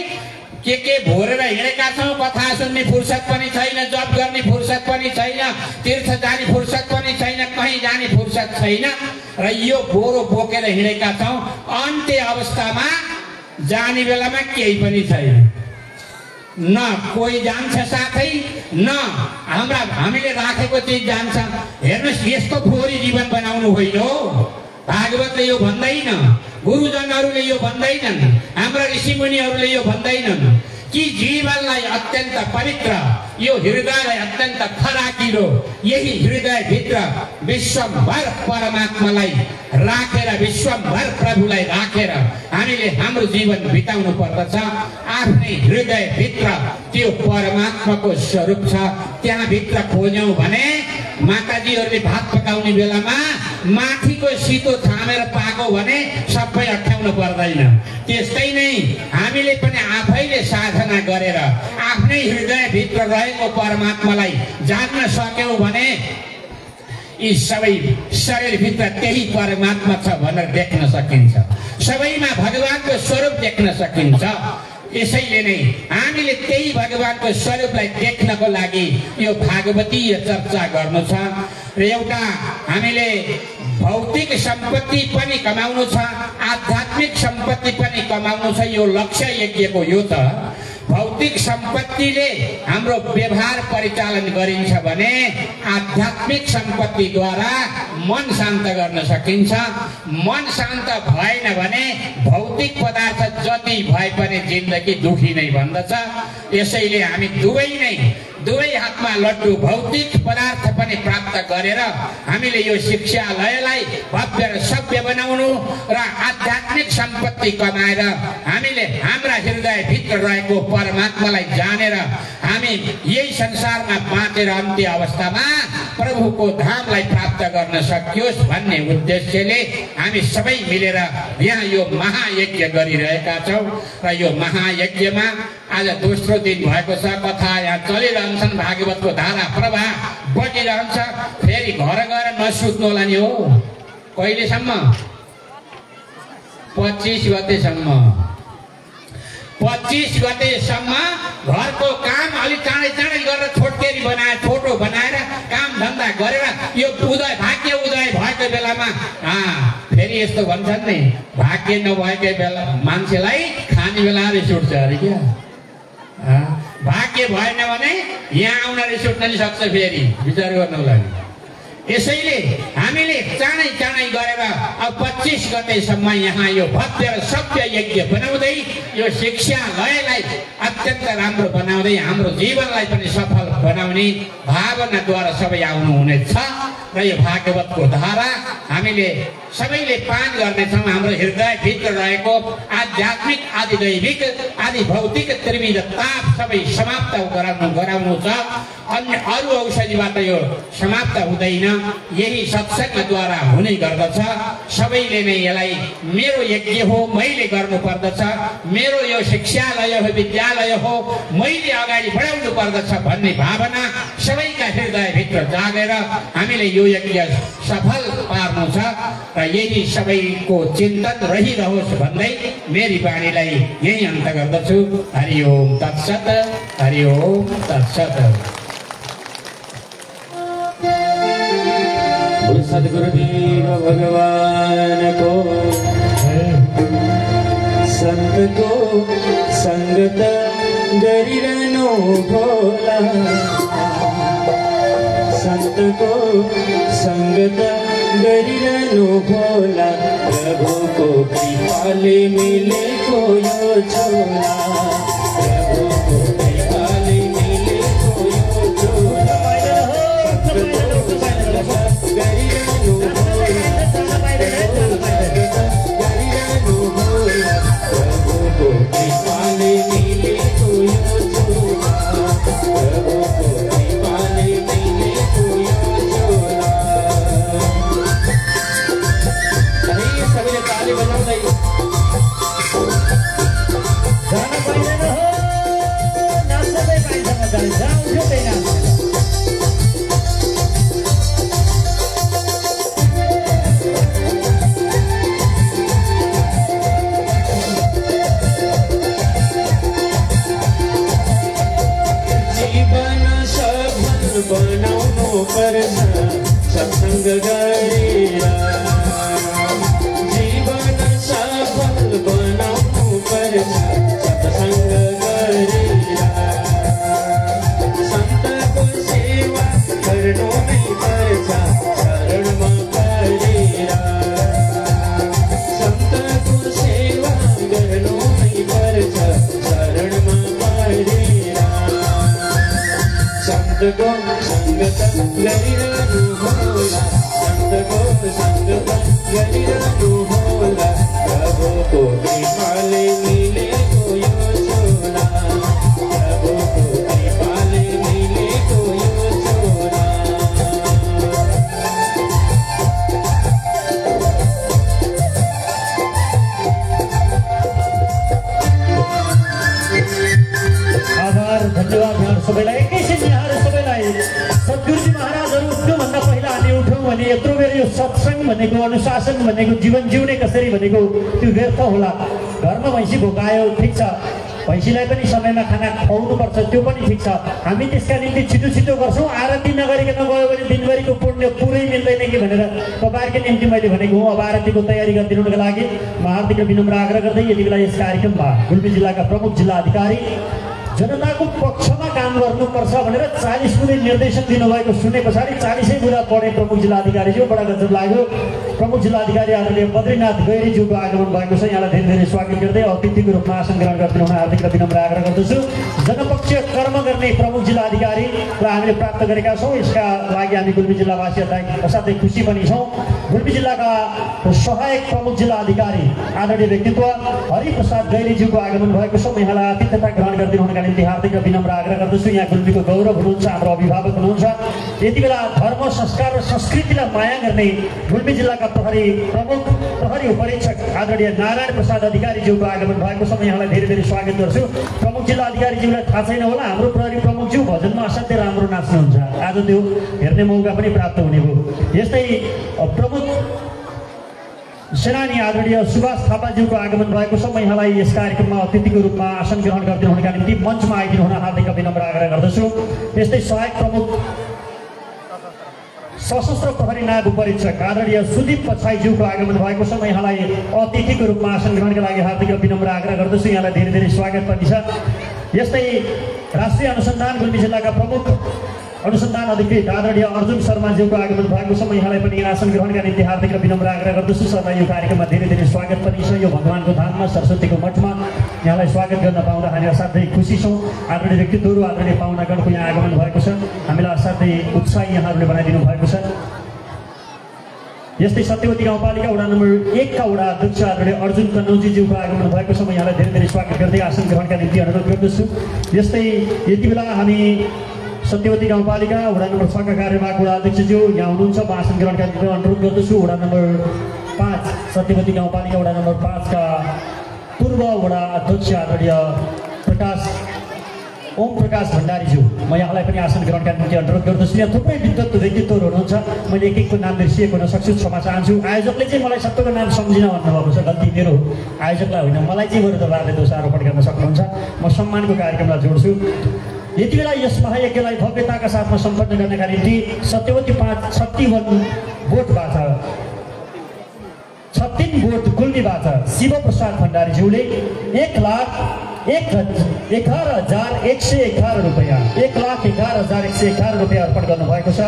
के भोरेर हिँडेका छौँ। कथा सुन्ने फुर्सद पनि छैन, जप गर्ने फुर्सद पनि छैन, तीर्थ जाने फुर्सद पनि छैन, कहीँ जाने फुर्सद छैन र यो बोरो बोकेर हिँडेका छौँ। अन्त्य अवस्थामा जाने बेलामा केही पनि छैन, न कोही जान्छ साथै, न हामीले राखेको चिज जान्छ। हेर्नुहोस्, यस्तो फोहोरी जीवन बनाउनु होइन हो। भागवतले यो भन्दैन, गुरुजनहरूले यो भन्दैनन्, हाम्रा ऋषिमुनिहरूले यो भन्दैनन् कि जीवनलाई अत्यन्त पवित्र, यो हृदयलाई अत्यन्त फराकिलो, यही हृदयभित्र विश्वभर परमात्मालाई राखेर, विश्वभर प्रभुलाई राखेर हामीले हाम्रो जीवन बिताउनु पर्दछ। आफ्नै हृदयभित्र त्यो परमात्माको स्वरूप छ, त्यहाँभित्र खोज्यौँ भने माताजीहरूले भात पकाउने बेलामा माथिको सितो थामेर पाको भने सबै अट्याउनु पर्दैन। त्यस्तै नै हामीले पनि आफैले साधना गरेर आफ्नै हृदयभित्र रहेको परमात्मालाई जान्न सक्यौँ भने यी सबै शरीरभित्र त्यही परमात्मा छ भनेर देख्न सकिन्छ, सबैमा भगवानको स्वरूप देख्न सकिन्छ। यसैले नै हामीले त्यही भगवानको स्वरूपलाई देख्नको लागि यो भागवतीय चर्चा गर्नु छ। र एउटा हामीले भौतिक सम्पत्ति पनि कमाउनु छ, आध्यात्मिक सम्पत्ति पनि कमाउनु छ। यो लक्ष्य यज्ञको यो त भौतिक सम्पत्तिले हाम्रो व्यवहार परिचालन गरिन्छ भने आध्यात्मिक सम्पत्तिद्वारा मन शान्त गर्न सकिन्छ। मन शान्त भएन भने भौतिक पदार्थ जति भए पनि जिन्दगी दुखी नै भन्दछ। यसैले हामी दुवै हातमा लड्डु भौतिक पदार्थ पनि प्राप्त गरेर हामीले यो शिक्षालयलाई भव्य र सभ्य बनाउनु र आध्यात्मिक सम्पत्ति कमाएर हामीले हाम्रा हृदयभित्र रहेको परमात्मालाई जानेर हामी हामी यही संसारमा बाँचेर अन्त्य अवस्थामा प्रभुको धामलाई प्राप्त गर्न सकियोस् भन्ने उद्देश्यले हामी सबै मिलेर यहाँ यो महायज्ञ गरिरहेका छौँ र यो महायज्ञमा आज दोस्रो दिन भएको छ। कथा यहाँ चलिरहन्छन्, भागवतको धारा प्रवाह बगिरहन्छ। फेरि घर गएर नसुत्नु होला नि हो। कहिलेसम्म? 25 गतेसम्म। 25 गतेसम्म घरको काम अलिक चाँडै चाँडै गरेर छोटकेरी बनाएर छोटो बनाएर काम धन्दा गरेर यो उदय भाग्य उदय भएको बेलामा फेरि यस्तो भन्छन् नि, भाग्य नभएकै बेला मान्छेलाई खाने बेला रिस उठ्छ अरे क्या। भाग्य भएन भने यहाँ आउन रिस उठ्न नि सक्छ फेरि विचार गर्नको लागि। यसैले हामीले चाँडै चाँडै गरेर अब 25 गतेसम्म यहाँ यो भव्य र सभ्य यज्ञ बनाउँदै यो शिक्षालयलाई अत्यन्त राम्रो बनाउँदै हाम्रो जीवनलाई पनि सफल बनाउने भावनाद्वारा सबै आउनुहुनेछ र यो भागवतको धारा हामीले सबैले पान गर्नेछौँ। हाम्रो हृदयभित्र रहेको आध्यात्मिक आदि दैविक आदि भौतिक त्रिविध ताप सबै समाप्त गराउनु छ। अन्य अरू औषधिबाट यो समाप्त हुँदैन, यही सत्सङ्गद्वारा हुने गर्दछ। सबैले नै यसलाई मेरो यज्ञ हो, मैले गर्नुपर्दछ, मेरो यो शिक्षालय हो, विद्यालय हो, मैले अगाडि बढाउनु पर्दछ भन्ने भावना सबैका हृदयभित्र जागेर हामीले यो यज्ञ सफल पार्नु छ र यही सबैको चिन्तन रहिरहोस् भन्दै मेरी वाणीलाई यही अन्त गर्दछु। हरि ओम तत्सत, हरि ओम तत्सत।
सद्गुरुदेव भगवान को संत को संगत गरिरहनु भोला, संत को संगत गरिरहनु भोला, प्रभु को कृपाले मिले को यो छोला, प्रभु को कृपाले मिले को यो छोला। सत्संग गरेरा जीवन सफल बनाउनु पर्छ, सत्संग गरेरा सन्तको सेवा गर्नु नै पर्छ, शरणमा परेरा सन्तको सेवा गर्नु नै पर्छ, शरणमा परेरा सन्तको संगत गरिरहनु होला, संतको संगत गरिरहनु होला, प्रभुको कृपाले मिलेको यो छोरा, प्रभुको कृपाले मिलेको यो छोरा।
आभार, धन्यवाद यहाँ सबैलाई। एकैछिन यहाँ सबैलाई सद्गुरुजी महाराजहरू उठ्नुभन्दा पहिला हामी उठौँ भने यत्रो बेर यो सत्सङ्ग भनेको, अनुशासन भनेको, जीवन जिउने कसरी भनेको त्यो व्यर्थ होला। घरमा भैँसी भोकायो ठिक छ, भैँसीलाई पनि समयमा खाना खुवाउनुपर्छ, त्यो पनि ठिक छ। हामी त्यसका निम्ति छिटो छिटो गर्छौँ। आरती नगरिकन गयो भने दिनभरिको पुण्य पुरै मिल्दैन कि भनेर तपाईँहरूको निम्ति मैले भनेको हुँ। अब आरतीको तयारी गरिदिनुको लागि म हार्दिक विनम्र आग्रह गर्दै यति बेला यस कार्यक्रममा गुल्मी जिल्लाका प्रमुख जिल्ला अधिकारी जनताको पक्षमा काम गर्नुपर्छ भनेर 40 कुनै निर्देशन दिनुभएको सुने पछाडि 40 बुँदा पढे प्रमुख जिल्ला अधिकारीज्यू, बडा गजब लाग्यो। प्रमुख जिल्लाधिकारी आदरणीय बद्रीनाथ गैरीज्यूको आगमन भएको छ। यहाँलाई धेरै धेरै स्वागत गर्दै अतिथिको रूपमा आसन ग्रहण गरिदिनु हुन हार्दिक र विनम्र आग्रह गर्दछु। जनपक्षीय कर्म गर्ने प्रमुख जिल्लाधिकारीलाई हामीले प्राप्त गरेका छौँ। यसका लागि हामी गुल्मी जिल्लावासीहरूलाई असाध्यै खुसी पनि छौँ। गुल्मी जिल्लाका सहायक प्रमुख जिल्लाधिकारी आदरणीय व्यक्तित्व हरिप्रसाद गैरीज्यूको आगमन भएको छ। म यहाँलाई आतिथ्यता ग्रहण गरिदिनु हुनका निम्ति हार्दिक र विनम्र आग्रह गर्दछु। यहाँ गुल्मीको गौरव हुनुहुन्छ, हाम्रो अभिभावक हुनुहुन्छ। यति बेला धर्म संस्कार र संस्कृतिलाई माया गर्ने गुल्मी जिल्लाका प्रहरी उपरीक्षक आदरणीय नारायण प्रसाद अधिकारीज्यूको आगमन भएको छ। म यहाँलाई धेरै धेरै स्वागत गर्छु। प्रमुख जिल्ला अधिकारीज्यूलाई थाहा छैन होला, हाम्रो प्रहरी प्रमुखज्यू भजनमा असाध्यै राम्रो नाच्नुहुन्छ। आज त्यो हेर्ने मौका पनि प्राप्त हुने भयो। यस्तै प्रमुख सेनानी आदरणीय सुभाष थापाज्यूको आगमन भएको छ। म यहाँलाई यस कार्यक्रममा अतिथिको रूपमा आसन ग्रहण गरिदिनु हुनका निम्ति मञ्चमा आइदिनु हुन हार्दिक विनम्र आग्रह गर्दछु। यस्तै सहायक प्रमुख सशस्त्र प्रहरी नायब उपरीक्षक आदरणीय सुदीप पछाईज्यूको आगमन भएको छ। म यहाँलाई अतिथिको रूपमा आसन ग्रहणका लागि हार्दिक विनम्र आग्रह गर्दछु। यहाँलाई धेरै धेरै स्वागत पनि छ। यस्तै राष्ट्रिय अनुसन्धान गुल्मी जिल्लाका प्रमुख अनुसन्धान अधिकृत आदरणीय अर्जुन शर्माज्यूको आगमन भएको छ। म यहाँलाई पनि आसन ग्रहणका निम्ति हार्दिक र विनम्र आग्रह गर्दछु। शर्मा यो कार्यक्रममा धेरै धेरै स्वागत पनि छ। यो भगवानको धाममा सरस्वतीको मठमा यहाँलाई स्वागत गर्न पाउँदा हामी असाध्यै खुसी छौँ। आदरणीय व्यक्तित्वहरू आदरणीय पाहुनागणको यहाँ आगमन भएको छ। हामीलाई असाध्यै उत्साही यहाँहरूले बनाइदिनु भएको छ। यस्तै सत्यवती गाउँपालिका वडा नम्बर 1 का वडा अध्यक्ष आदरणीय अर्जुन कन्नौजीज्यूको आगमन भएको छ। म यहाँलाई धेरै धेरै स्वागत गर्दै आसन ग्रहणका निम्ति अनुरोध गर्दछु। यस्तै यति बेला हामी सत्यवती गाउँपालिका वडा नम्बर 6 का कार्यवाहक वडा अध्यक्षज्यू यहाँ हुनुहुन्छ। म आसन ग्रहणका निम्ति अनुरोध गर्दछु। वडा नम्बर 5 सत्यवती गाउँपालिका वडा नम्बर 5 का पूर्व वडा अध्यक्ष आदरणीय ओम प्रकाश भण्डारीज्यू, म यहाँलाई पनि आसन ग्रहणका निम्ति अनुरोध गर्दछु। यहाँ थुप्रै विद्वत व्यक्तित्वहरू हुनुहुन्छ। मैले एक एकको नाम बिर्सिएको हुन सक्छु, क्षमा चाहन्छु। आयोजकले चाहिँ मलाई सबैको नाम सम्झिन भन्नुभएको छ, गल्ती मेरो हो, आयोजकलाई होइन। मलाई चाहिँ बरु तपाईँहरूले दोषारोपण गर्न सक्नुहुन्छ। म सम्मानको कार्यक्रमलाई जोड्छु। यति बेला यस महायज्ञलाई भव्यताका साथमा सम्पन्न गर्नका निम्ति सत्यवती 5 छत्तीवन बोटबाट 36 बोट गुल्मीबाट शिवप्रसाद भण्डारीज्यूले 1,11,111 रुपियाँ 1,11,111 रुपियाँ अर्पण गर्नुभएको छ।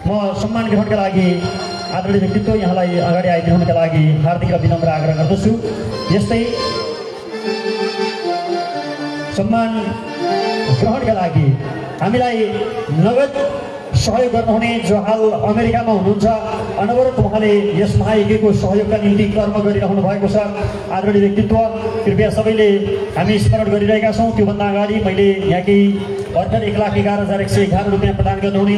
म सम्मान ग्रहणका लागि आदरणीय व्यक्तित्व यहाँलाई अगाडि आइदिनुका लागि हार्दिक र विनम्र आग्रह गर्दछु। यस्तै सम्मान ग्रहणका लागि हामीलाई नगद सहयोग गर्नुहुने जो हाल अमेरिकामा हुनुहुन्छ, अनवरत उहाँले यस महायज्ञको सहयोगका निम्ति कर्म गरिरहनु भएको छ। आदरणीय व्यक्तित्व कृपया सबैले हामी स्मरण गरिरहेका छौँ। त्योभन्दा अगाडि मैले यहाँकै भर्खर 1,11,111 रुपियाँ प्रदान गर्नुहुने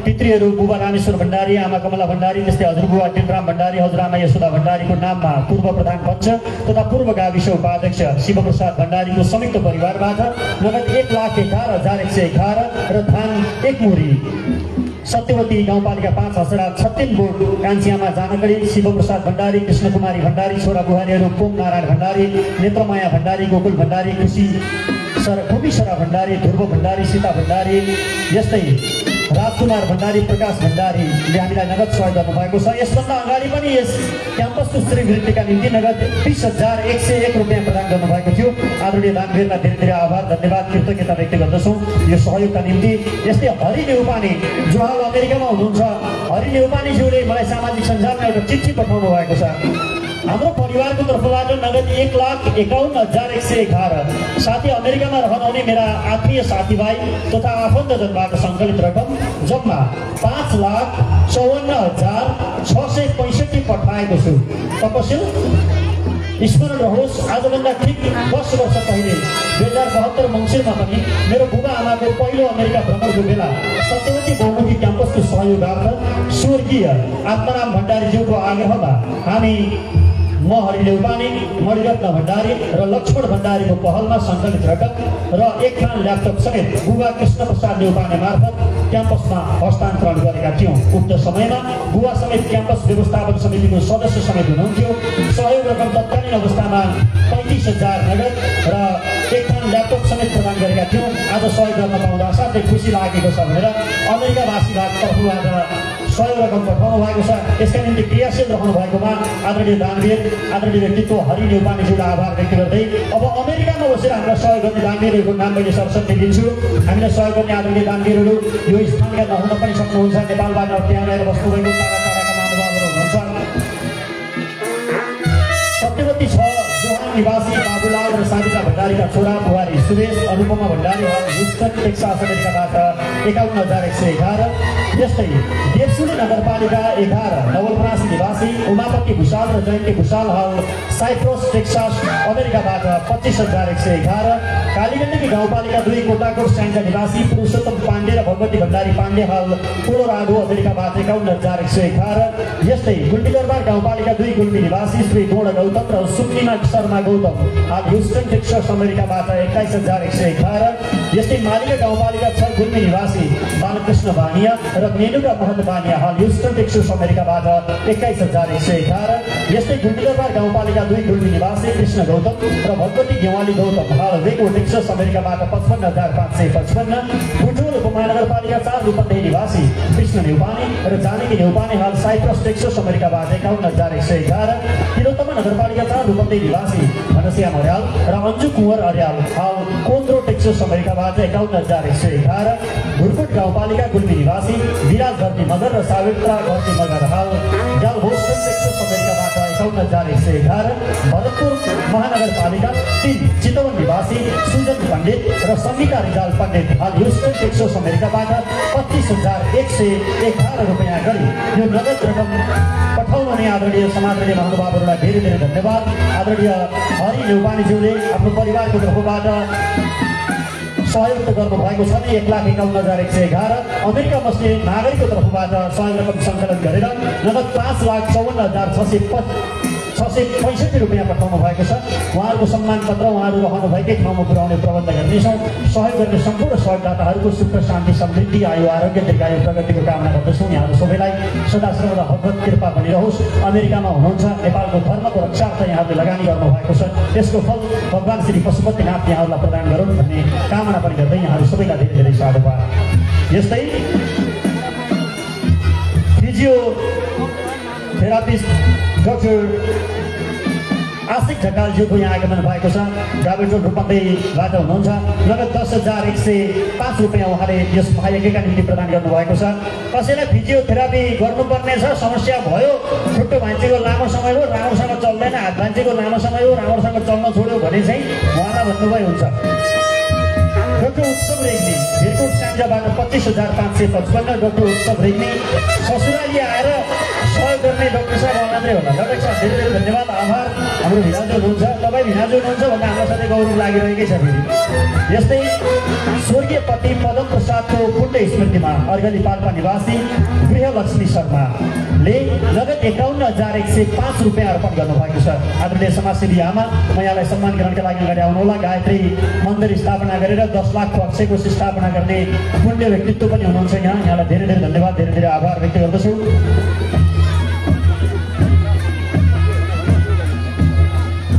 पितृहरू बुबा रामेश्वर भण्डारी, आमा कमला भण्डारी, त्यस्तै हजुरबुवा टिनराम भण्डारी, हजुरआमा यशोदा भण्डारीको नाममा पूर्व प्रधान पञ्च तथा पूर्व गाविस उपाध्यक्ष शिवप्रसाद भण्डारीको संयुक्त परिवारबाट नगद 1,11,111 र धान 1 मुरी सत्यवती गाउँपालिका 5 हसडा 36 बोट कान्छीआमा जानकडी, शिवप्रसाद भण्डारी, कृष्णकुमारी भण्डारी, छोरा बुहारीहरू पोम नारायण भण्डारी, नेत्रमाया भण्डारी, गोकुल भण्डारी, खुबीसरा भण्डारी, ध्रुव भण्डारी, सीता भण्डारी, यस्तै राजकुमार भण्डारी, प्रकाश भण्डारीले हामीलाई नगद सहयोग गर्नुभएको छ। यसभन्दा अगाडि पनि यस क्याम्पसको श्रीवृद्धिका निम्ति नगद 20,101 रुपियाँ प्रदान गर्नुभएको थियो। आदरणीय दानवीरलाई धेरै धेरै आभार धन्यवाद कृतज्ञता व्यक्त गर्दछौँ यो सहयोगका निम्ति। यस्तै हरि नेउपाने जो हाल अमेरिकामा हुनुहुन्छ, हरि नेउपानेज्यूले मलाई सामाजिक सञ्जालमा एउटा चिठी पठाउनु भएको छ। हाम्रो परिवारको तर्फबाट नगद 1,51,111 साथै अमेरिकामा रहनुहुने मेरा आत्मीय साथीभाइ तथा आफन्तजनबाट सङ्कलित रकम जम्मा 5,54,665 पठाएको छु। तपस्या स्मरण रहोस्, आजभन्दा ठिक 10 वर्ष पहिले 2072 मङ्सिरमा पनि मेरो बुबा आमाको पहिलो अमेरिका भ्रमणको बेला सत्यवती बहुमुखी क्याम्पसको सहयोगार्थ स्वर्गीय आत्माराम भण्डारीज्यूको आग्रहमा हामी म हरि नेउपाने, मणिरत्न भण्डारी र लक्ष्मण भण्डारीको पहलमा सङ्कलित रकम र 1 खान ल्यापटप समेत बुबा कृष्णप्रसाद नेउपाने मार्फत क्याम्पसमा हस्तान्तरण गरेका थियौँ। उक्त समयमा बुबा समेत क्याम्पस व्यवस्थापन समितिको सदस्य समेत हुनुहुन्थ्यो। सहयोग रकम तत्कालीन अवस्थामा 35,000 नगद र 1 खान ल्यापटप समेत प्रदान गरेका थियौँ। आज सहयोग गर्न पाउँदा असाध्यै खुसी लागेको छ भनेर अमेरिकावासीबाट तर्फबाट सहयोग रकम पठाउनु भएको छ। यसका निम्ति क्रियाशील रहनु भएकोमा आदरणीय दानवीर आदरणीय व्यक्तित्व हरि न्यौपानेज्यूलाई आभार व्यक्त गर्दै अब अमेरिकामा बसेर हामीलाई सहयोग गर्ने दानवीरहरूको नाम मैले सरस्वती दिन्छु। हामीलाई सहयोग गर्ने आदरणीय दानवीरहरू यो स्थानका नहुन पनि सक्नुहुन्छ। नेपालबाट त्यहाँ आएर बस्नुभएको टाढा टाढाका महानुभावहरू हुनुहुन्छ। सत्यवती 6 जोहान निवासी बाबुलाल र साविता भण्डारीका छोरा बुहारी सुरेश अनुपमा भण्डारी ह्युस्टन टेक्सास अमेरिकाबाट 51,111। यस्तै देवसुली नगरपालिका 11 नवलपरासी निवासी उमापति भूषाल र जयन्ती भूषाल हाल साइप्रस टेक्सास अमेरिकाबाट 25,111। कालीगण्डकी गाउँपालिका 2 कोटाकोट स्याङ्जा निवासी पुरुषोत्तम पाण्डे र भगवती भण्डारी पाण्डे हाल कोलोराडो अमेरिकाबाट 51,111। यस्तै गुल्मीदरबार गाउँपालिका 2 गुल्मी निवासी श्री गोड गौतम र सुक्निमा शर्मा गौतम हाल ह्युस्टन टेक्सास अमेरिकाबाट 21,111। यस्तै मालिका गाउँपालिका 6 गुल्मी निवासी बालकृष्ण बानिया र मेनुका महत बानिया हाल ह्युस्टन टेक्सास अमेरिकाबाट 21,111। यस्तै गुल्मीदरबार गाउँपालिका 2 गुल्मी निवासी कृष्ण गौतम र भगवती गेवाली गौतम हाल वेको टेक्सास अमेरिकाबाट 55,555। बुटोल उपमहानगरपालिका 4 रूपन्देही निवासी कृष्ण न्यौपाने र जानकी न्यौपाने हाल साइप्रस टेक्सास अमेरिकाबाट 51,111। तिलोत्तमा नगरपालिका 4 रूपन्देही निवासी घनश्याम अर्याल र अन्जु कुँवर अर्याल हाल कोन्द्रो टेक्सास अमेरिकाबाट 51,111। भुरकोट गाउँपालिका गुल्मी निवासी विराज घरती मगर र सावित्रा घरती मगर हाल जाल होस्टन टेक्सास अमेरिकाबाट 51,111। भरतपुर महानगरपालिका 3 चितवन निवासी सुजन पण्डित र सङ्गीता रिजाल पण्डित हाल ह्युस्टन टेक्सास अमेरिकाबाट 25,111 रुपियाँ गरी यो नगद रकम पठाउनुहुने आदरणीय समाजसेवी महानुभावहरूलाई धेरै धेरै धन्यवाद। आदरणीय हरि न्यौपानेज्यूले आफ्नो परिवारको तर्फबाट सहयोग गर्नुभएको छ नि 1,51,111। अमेरिका बस्ने नागरिकको तर्फबाट सहयोग रकम सङ्कलन गरेर नगद 5,54,665 रुपियाँ पठाउनु भएको छ। उहाँहरूको सम्मान पत्र उहाँहरू रहनुभएकै ठाउँमा पुर्याउने प्रबन्ध गर्नेछौँ। सहयोग गर्ने सम्पूर्ण सहयोगदाताहरूको सुख शान्ति समृद्धि आयु आरोग्य दीर्घायु प्रगतिको कामना गर्दछौँ। यहाँहरू सबैलाई सदा सर्वदा भगवत कृपा बनिरहोस्। अमेरिकामा हुनुहुन्छ, नेपालको धर्मको रक्षार्थ यहाँहरूले लगानी गर्नुभएको छ। त्यसको फल भगवान् श्री पशुपतिनाथ यहाँहरूलाई प्रदान गरून् भन्ने कामना पनि गर्दै यहाँहरू सबैलाई धेरै धेरै साधुवाद। यस्तै फिजियोथेरापिस्ट डाक्टर आशिक ढकालज्यूको यहाँ आगमन भएको छ। डाबेटोल रूपन्देहीबाट हुनुहुन्छ। नगद 10,105 रुपियाँ उहाँले यस महायज्ञका निम्ति प्रदान गर्नुभएको छ। कसैलाई फिजियोथेरापी गर्नुपर्ने छ, समस्या भयो, खुट्टो भान्चेको लामो समय हो, राम्रोसँग चल्दैन, हात भान्चेको लामो समय हो, राम्रोसँग चल्न छोड्यो भने चाहिँ उहाँलाई भन्नुभयो हुन्छ। डाक्टर उत्सव रेग्मी भिरकोट स्याङ्जाबाट 25,555। डाक्टर उत्सव रेग्मी ससुराली आएर सहयोग गर्ने डाक्टर साहब मात्रै होला। डाक्टर साहब धेरै धेरै धन्यवाद, आभार। हाम्रो भिनाजु हुनुहुन्छ, तपाईँ भिनाजु हुनुहुन्छ भन्दा हामीलाई सधैँ गौरव लागिरहेकै छ। फेरि यस्तै स्वर्गीय पति पदम प्रसादको पुण्य स्मृतिमा अर्गली पाल्पा निवासी गृहलक्ष्मी शर्माले नगद 51,105 रुपियाँ अर्पण गर्नुभएको छ। आदरणीय समाजसेवी आमा, म यहाँलाई सम्मान ग्रहणका लागि अगाडि आउनुहोला। गायत्री मन्दिर स्थापना गरेर 10 लाख अक्षयको स्थापना गर्ने पुण्य व्यक्तित्व पनि हुनुहुन्छ यहाँ। यहाँलाई धेरै धेरै धन्यवाद, धेरै धेरै आभार व्यक्त गर्दछु।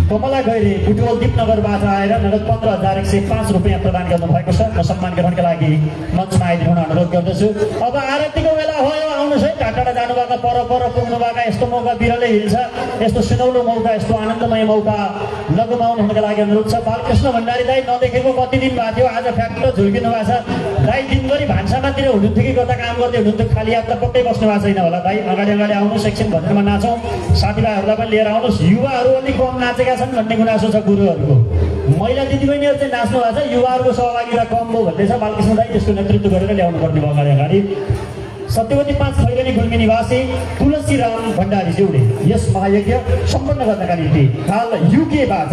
कमला गैरी बुटवल दिपनगरबाट आएर नगद 15,105 रुपियाँ प्रदान गर्नुभएको छ। म सम्मान ग्रहणका लागि मञ्चमा आइदिनु अनुरोध गर्दछु। अब आरतीको बेला भयो, आउनुहोस् है। टाढा जानुभएका पर पुग्नुभएका यस्तो मौका बिरलै हिँड्छ, यस्तो सुनौलो मौका, यस्तो आनन्दमय मौका नगुमाउनु हुनका लागि अनुरोध छ। बालकृष्ण भण्डारी दाई नदेखेको कति दिन भएको थियो, आज फ्याक्टर झुल्किनु भएको छ। दाई दिनभरि भान्सामातिर हुनुहुन्थ्यो कि कता काम गर्दै हुनुहुन्थ्यो, खाली हात त पक्कै बस्नु भएको छैन होला। दाई अगाडि आउनुहोस्, एकछिन भजनमा नाचौँ। साथीभाइहरूलाई पनि लिएर आउनुहोस्। युवाहरू अलिक कम नाचेका छन् भन्ने गुनासो छ गुरुहरूको। महिला दिदीबहिनीहरू चाहिँ नाच्नु भएको छ, युवाहरूको सहभागिता कम भयो भन्दैछ। बालकृष्ण दाई त्यसको नेतृत्व गरेर ल्याउनु पर्ने भयो अगाडि। सत्यवती 5 खैरेनी गुल्मी निवासी तुलसीराम भण्डारीज्यूले यस महायज्ञ सम्पन्न गर्नका निम्ति हाल युकेबाट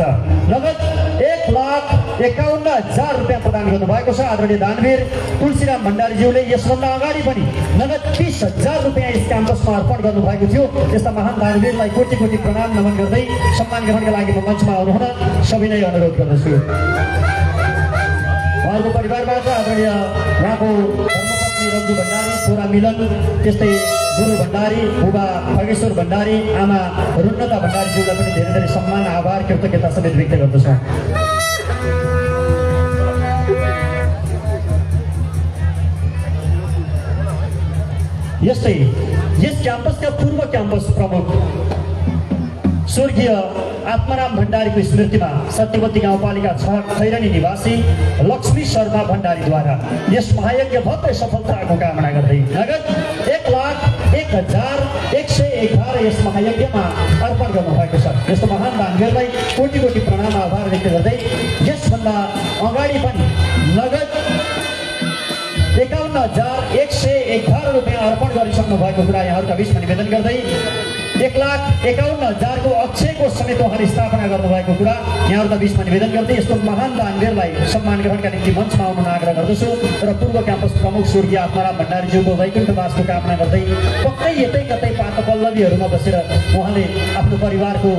नगद 1,51,000 रुपियाँ प्रदान गर्नुभएको छ। आदरणीय दानवीर तुलसीराम भण्डारीज्यूले यसभन्दा अगाडि पनि नगद 20,000 रुपियाँ यस क्याम्पसमा अर्पण गर्नुभएको थियो। यस्ता महान दानवीरलाई कोटि कोटि प्रणाम नमन गर्दै सम्मान ग्रहणका लागि म मञ्चमा आउनुहुन सविनय अनुरोध गर्दछु। उहाँहरूको परिवारबाट आदरणीय उहाँको रन्जु भण्डारी, छोरा मिलन, त्यस्तै गुरु भण्डारी, बुबा खगेश्वर भण्डारी, आमा रुन्नता भण्डारीज्यूलाई पनि धेरै धेरै सम्मान, आभार, कृतज्ञता समेत व्यक्त गर्दछौँ। यस्तै यस क्याम्पसका पूर्व क्याम्पस प्रमुख स्वर्गीय आत्माराम भण्डारीको स्मृतिमा सत्यवती गाउँपालिका 6 खैरनी निवासी लक्ष्मी शर्मा भण्डारीद्वारा यस महायज्ञ भव्य सफलताको कामना गर्दै नगद 1,01,111 यस महायज्ञमा अर्पण गर्नुभएको छ। यस्तो महान दानवीरलाई कोटि कोटि प्रणाम आभार व्यक्त गर्दै यसभन्दा अगाडि पनि नगद 51,111 रुपियाँ अर्पण गरिसक्नु भएको कुरा यहाँहरूका बिचमा निवेदन गर्दै 1,51,000 को अक्षयको समेत उहाँले स्थापना गर्नुभएको कुरा यहाँहरूका बिचमा निवेदन गर्दै यस्तो महान दानवीरलाई सम्मान ग्रहणका निम्ति मञ्चमा आउन आग्रह गर्दछु र पूर्व क्याम्पस प्रमुख स्वर्गीय आत्माराम भण्डारीज्यूको वैकुण्ठवासको कामना गर्दै पक्कै यतै कतै पात पल्लवीहरूमा बसेर उहाँले आफ्नो परिवारको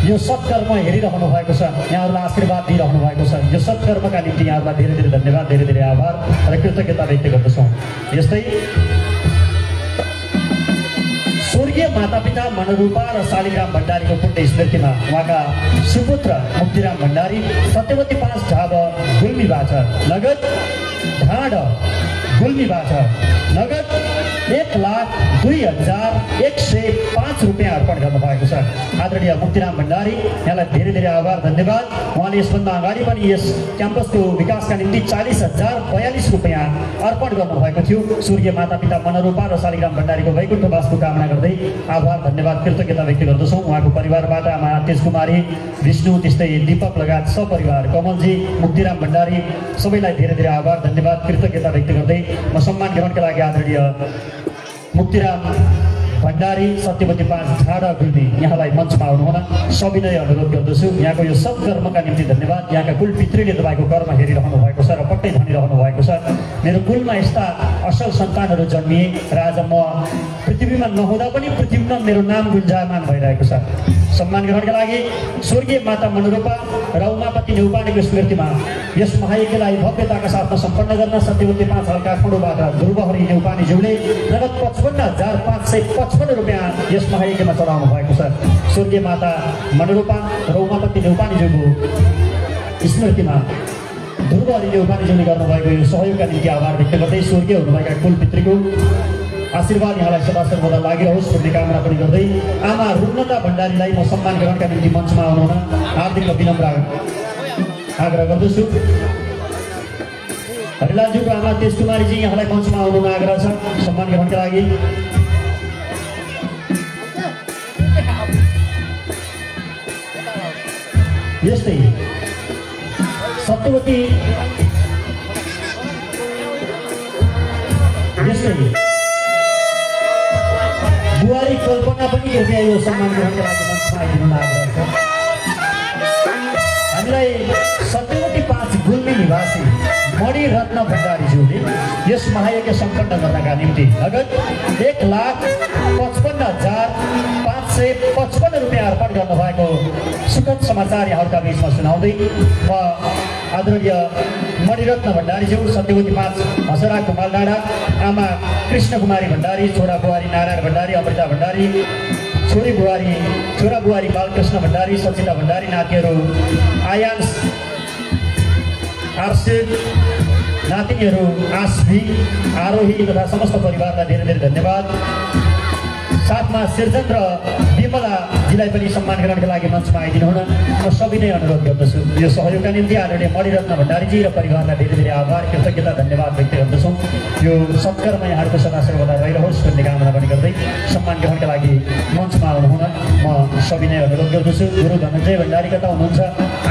यो सत्कर्म हेरिरहनु भएको छ, यहाँहरूलाई आशीर्वाद दिइरहनु भएको छ। यो सत्कर्मका निम्ति यहाँहरूलाई धेरै धेरै धन्यवाद, धेरै धेरै आभार र कृतज्ञता व्यक्त गर्दछौँ। यस्तै स्वर्गीय मातापिता मनरूपा र शालिग्राम भण्डारीको पुण्य स्मृतिमा उहाँका सुपुत्र मुक्तिराम भण्डारी सत्यवती 5 ढाब गुल्मीबाट नगद ढाड गुल्मीबाट नगद 1,02,105 रुपियाँ अर्पण गर्नुभएको छ। आदरणीय मुक्तिराम भण्डारी यहाँलाई धेरै धेरै आभार धन्यवाद। उहाँले यसभन्दा अगाडि पनि यस क्याम्पसको विकासका निम्ति 40,042 रुपियाँ अर्पण गर्नुभएको थियो। स्वर्गीय मातापिता मनरूपा र शालिग्राम भण्डारीको वैकुण्ठवासको कामना गर्दै आभार धन्यवाद कृतज्ञता व्यक्त गर्दछौँ। उहाँको परिवारबाट आमा तेजकुमारी, विष्णु, त्यस्तै दीपक लगायत सपरिवार कमलजी, मुक्तिराम भण्डारी सबैलाई धेरै धेरै आभार धन्यवाद कृतज्ञता व्यक्त गर्दै म सम्मान ग्रहणका लागि आदरणीय मुक्तिराम भण्डारी सत्यवती 5 ढाडा गुल्मी यहाँलाई मञ्चमा आउनुहुन सविनय अनुरोध गर्दछु। यहाँको यो सत्कर्मका निम्ति धन्यवाद। यहाँका कुल पितृले तपाईँको कर्म हेरिरहनु भएको छ र पट्टै भनिरहनु भएको छ, मेरो कुलमा यस्ता असल सन्तानहरू जन्मिए र आज म पृथ्वीमा नहुँदा पनि पृथ्वीमा मेरो नाम गुन्जायमान भइरहेको छ। सम्मान ग्रहणका लागि स्वर्गीय माता मनरूपा र उमापति नेउपानेको स्मृतिमा यस महायज्ञलाई भव्यताका साथमा सम्पन्न गर्न सत्यवती 5 हल काठमाडौँबाट ध्रुवहरी नेउपानेज्यूले नगद 55,555 रुपियाँ यस महायज्ञमा चढाउनु भएको छ। स्वर्गीय माता मनरूपा र उमापति नेउपानेज्यूको स्मृतिमा ध्रुवहरी नेउपानेज्यूले गर्नुभएको यो सहयोगका निम्ति आभार व्यक्त गर्दै स्वर्गीय हुनुभएका कुल पितृको आशीर्वाद यहाँलाई सदा सर्वदा लागिरहोस् भन्ने कामना पनि गर्दै आमा रुग्नता भण्डारीलाई म सम्मान ग्रहणका निम्ति मञ्चमा आउनुहुन हार्दिक विनम्र आग्रह गर्दछु। हरिलालज्यूको आमा तेजकुमारीजी यहाँलाई मञ्चमा आउनुहुन आग्रह छ सम्मान ग्रहणका लागि। यस्तै सत्यवती बुहारी कल्पना पनि कृपया यो सम्मान ग्रहणका लागि मञ्चमा आइदिनु आग्रह छ। हामीलाई सत्यवती 5 गुल्मी निवासी मणिरत्न भण्डारीज्यूले यस महायज्ञ सम्पन्न गर्नका निम्ति नगद 1,55,555 रुपियाँ अर्पण गर्नुभएको सुखद समाचार यहाँहरूका बिचमा सुनाउँदै म आदरणीय मणिरत्न भण्डारीज्यू सत्यवती 5 हसरा कुमाल डाँडा आमा कृष्ण कुमारी भण्डारी, छोरा बुहारी नारायण भण्डारी, अमृता भण्डारी, छोरा बुहारी बालकृष्ण भण्डारी, सचिता भण्डारी, नातिहरू आयांश आर्सिद, नातिनीहरू आश्वी आरोही तथा समस्त परिवारलाई धेरै धेरै धन्यवाद। साथमा सिर्जन र विमलाजीलाई पनि सम्मान ग्रहणका लागि मञ्चमा आइदिनु हुन म सविनय अनुरोध गर्दछु। यो सहयोगका निम्ति आदरणीय मणिरत्न भण्डारीजी र परिवारलाई धेरै धेरै आभार कृतज्ञता धन्यवाद व्यक्त गर्दछौँ। यो सत्कर्म यहाँहरूको सदा सर्वदा रहिरहोस् भन्ने कामना पनि गर्दै सम्मान ग्रहणका लागि मञ्चमा आउनुहुन म सविनय अनुरोध गर्दछु। गुरु धनञ्जय भण्डारी कता हुनुहुन्छ?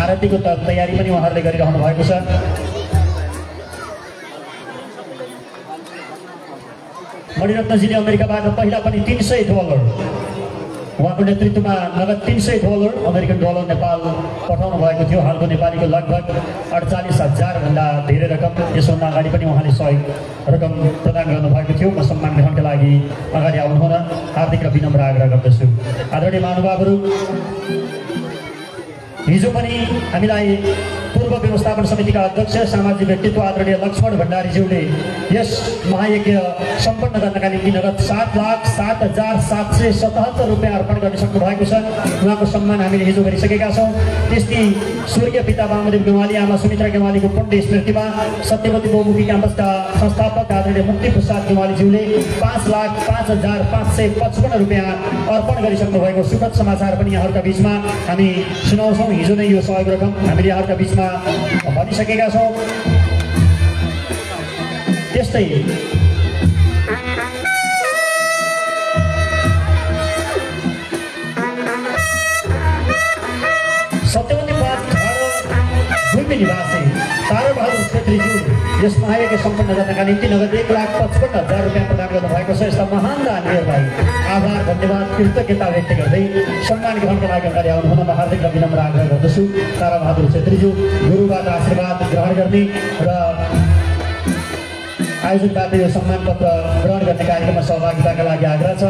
आरतीको तयारी पनि उहाँहरूले गरिरहनु भएको छ। मणिरत्नजीले अमेरिकाबाट पहिला पनि $300 उहाँको नेतृत्वमा नगद $300 अमेरिकन डलर नेपाल पठाउनु भएको थियो। हालको नेपालीको लगभग 48,000 भन्दा धेरै रकम यसभन्दा अगाडि पनि उहाँले सहयोग रकम प्रदान गर्नुभएको थियो। म सम्मान ग्रहणका लागि अगाडि आउनुहुन हार्दिक र विनम्र आग्रह गर्दछु। आदरणीय महानुभावहरू, हिजो पनि हामीलाई पूर्व व्यवस्थापन समितिका अध्यक्ष सामाजिक व्यक्तित्व आदरणीय लक्ष्मण भण्डारीज्यूले यस महायज्ञ सम्पन्न गर्नका निम्ति नगद 7,07,777 रुपियाँ अर्पण गर्न सक्नु भएको छ। उहाँको सम्मान हामीले हिजो गरिसकेका छौँ। त्यस्तै स्वर्गीय पिता वामदेव गेवाली आमा सुमित्रा गेवालीको पुण्य स्मृतिमा सत्यवती बहुमुखी क्याम्पसका संस्थापक आदरणीय मुक्ति प्रसाद गेवालीज्यूले 5,05,555 रुपियाँ अर्पण गरिसक्नु भएको सुखद समाचार पनि यहाँहरूका बीचमा हामी सुनाउँछौँ। हिजो नै यो सहयोग रकम हामीले यहाँहरूका बीचमा भनिसकेका छौँ। त्यस्तै सत्यवती 5 गुल्मी निवासी ताराबहादुर छेत्रीज्यू यस महायज्ञ सम्पन्न गर्नका निम्ति नगद 1,55,000 रुपियाँ प्रदान गर्नुभएको छ। यस्ता महान दानीहरूलाई आभार धन्यवाद कृतज्ञता व्यक्त गर्दै सम्मान ग्रहणका लागि अगाडि आउनुहुन म हार्दिक र विनम्र आग्रह गर्दछु। ताराबहादुर छेत्रीज्यू गुरुबाट आशीर्वाद ग्रहण गर्ने र आयोजकबाट यो सम्मान पत्र ग्रहण गर्ने कार्यक्रममा सहभागिताका लागि आग्रह छ।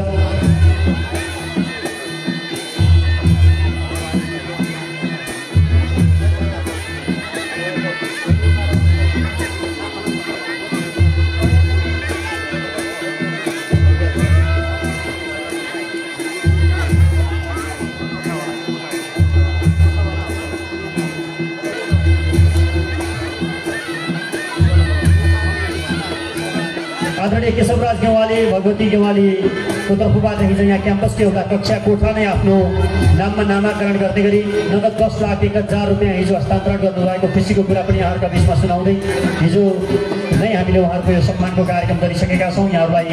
आदरणीय केशवराज गेवाली भगवती गेवालीको तर्फबाट हिजो यहाँ क्याम्पसको एउटा कक्षा कोठा नै आफ्नो नाममा नामाकरण गर्दै गरी नगद 10,01,000 रुपियाँ हिजो हस्तान्तरण गर्नुभएको खुसीको कुरा पनि यहाँहरूका बिचमा सुनाउँदै हिजो नै हामीले उहाँहरूको यो सम्मानको कार्यक्रम गरिसकेका छौँ। यहाँहरूलाई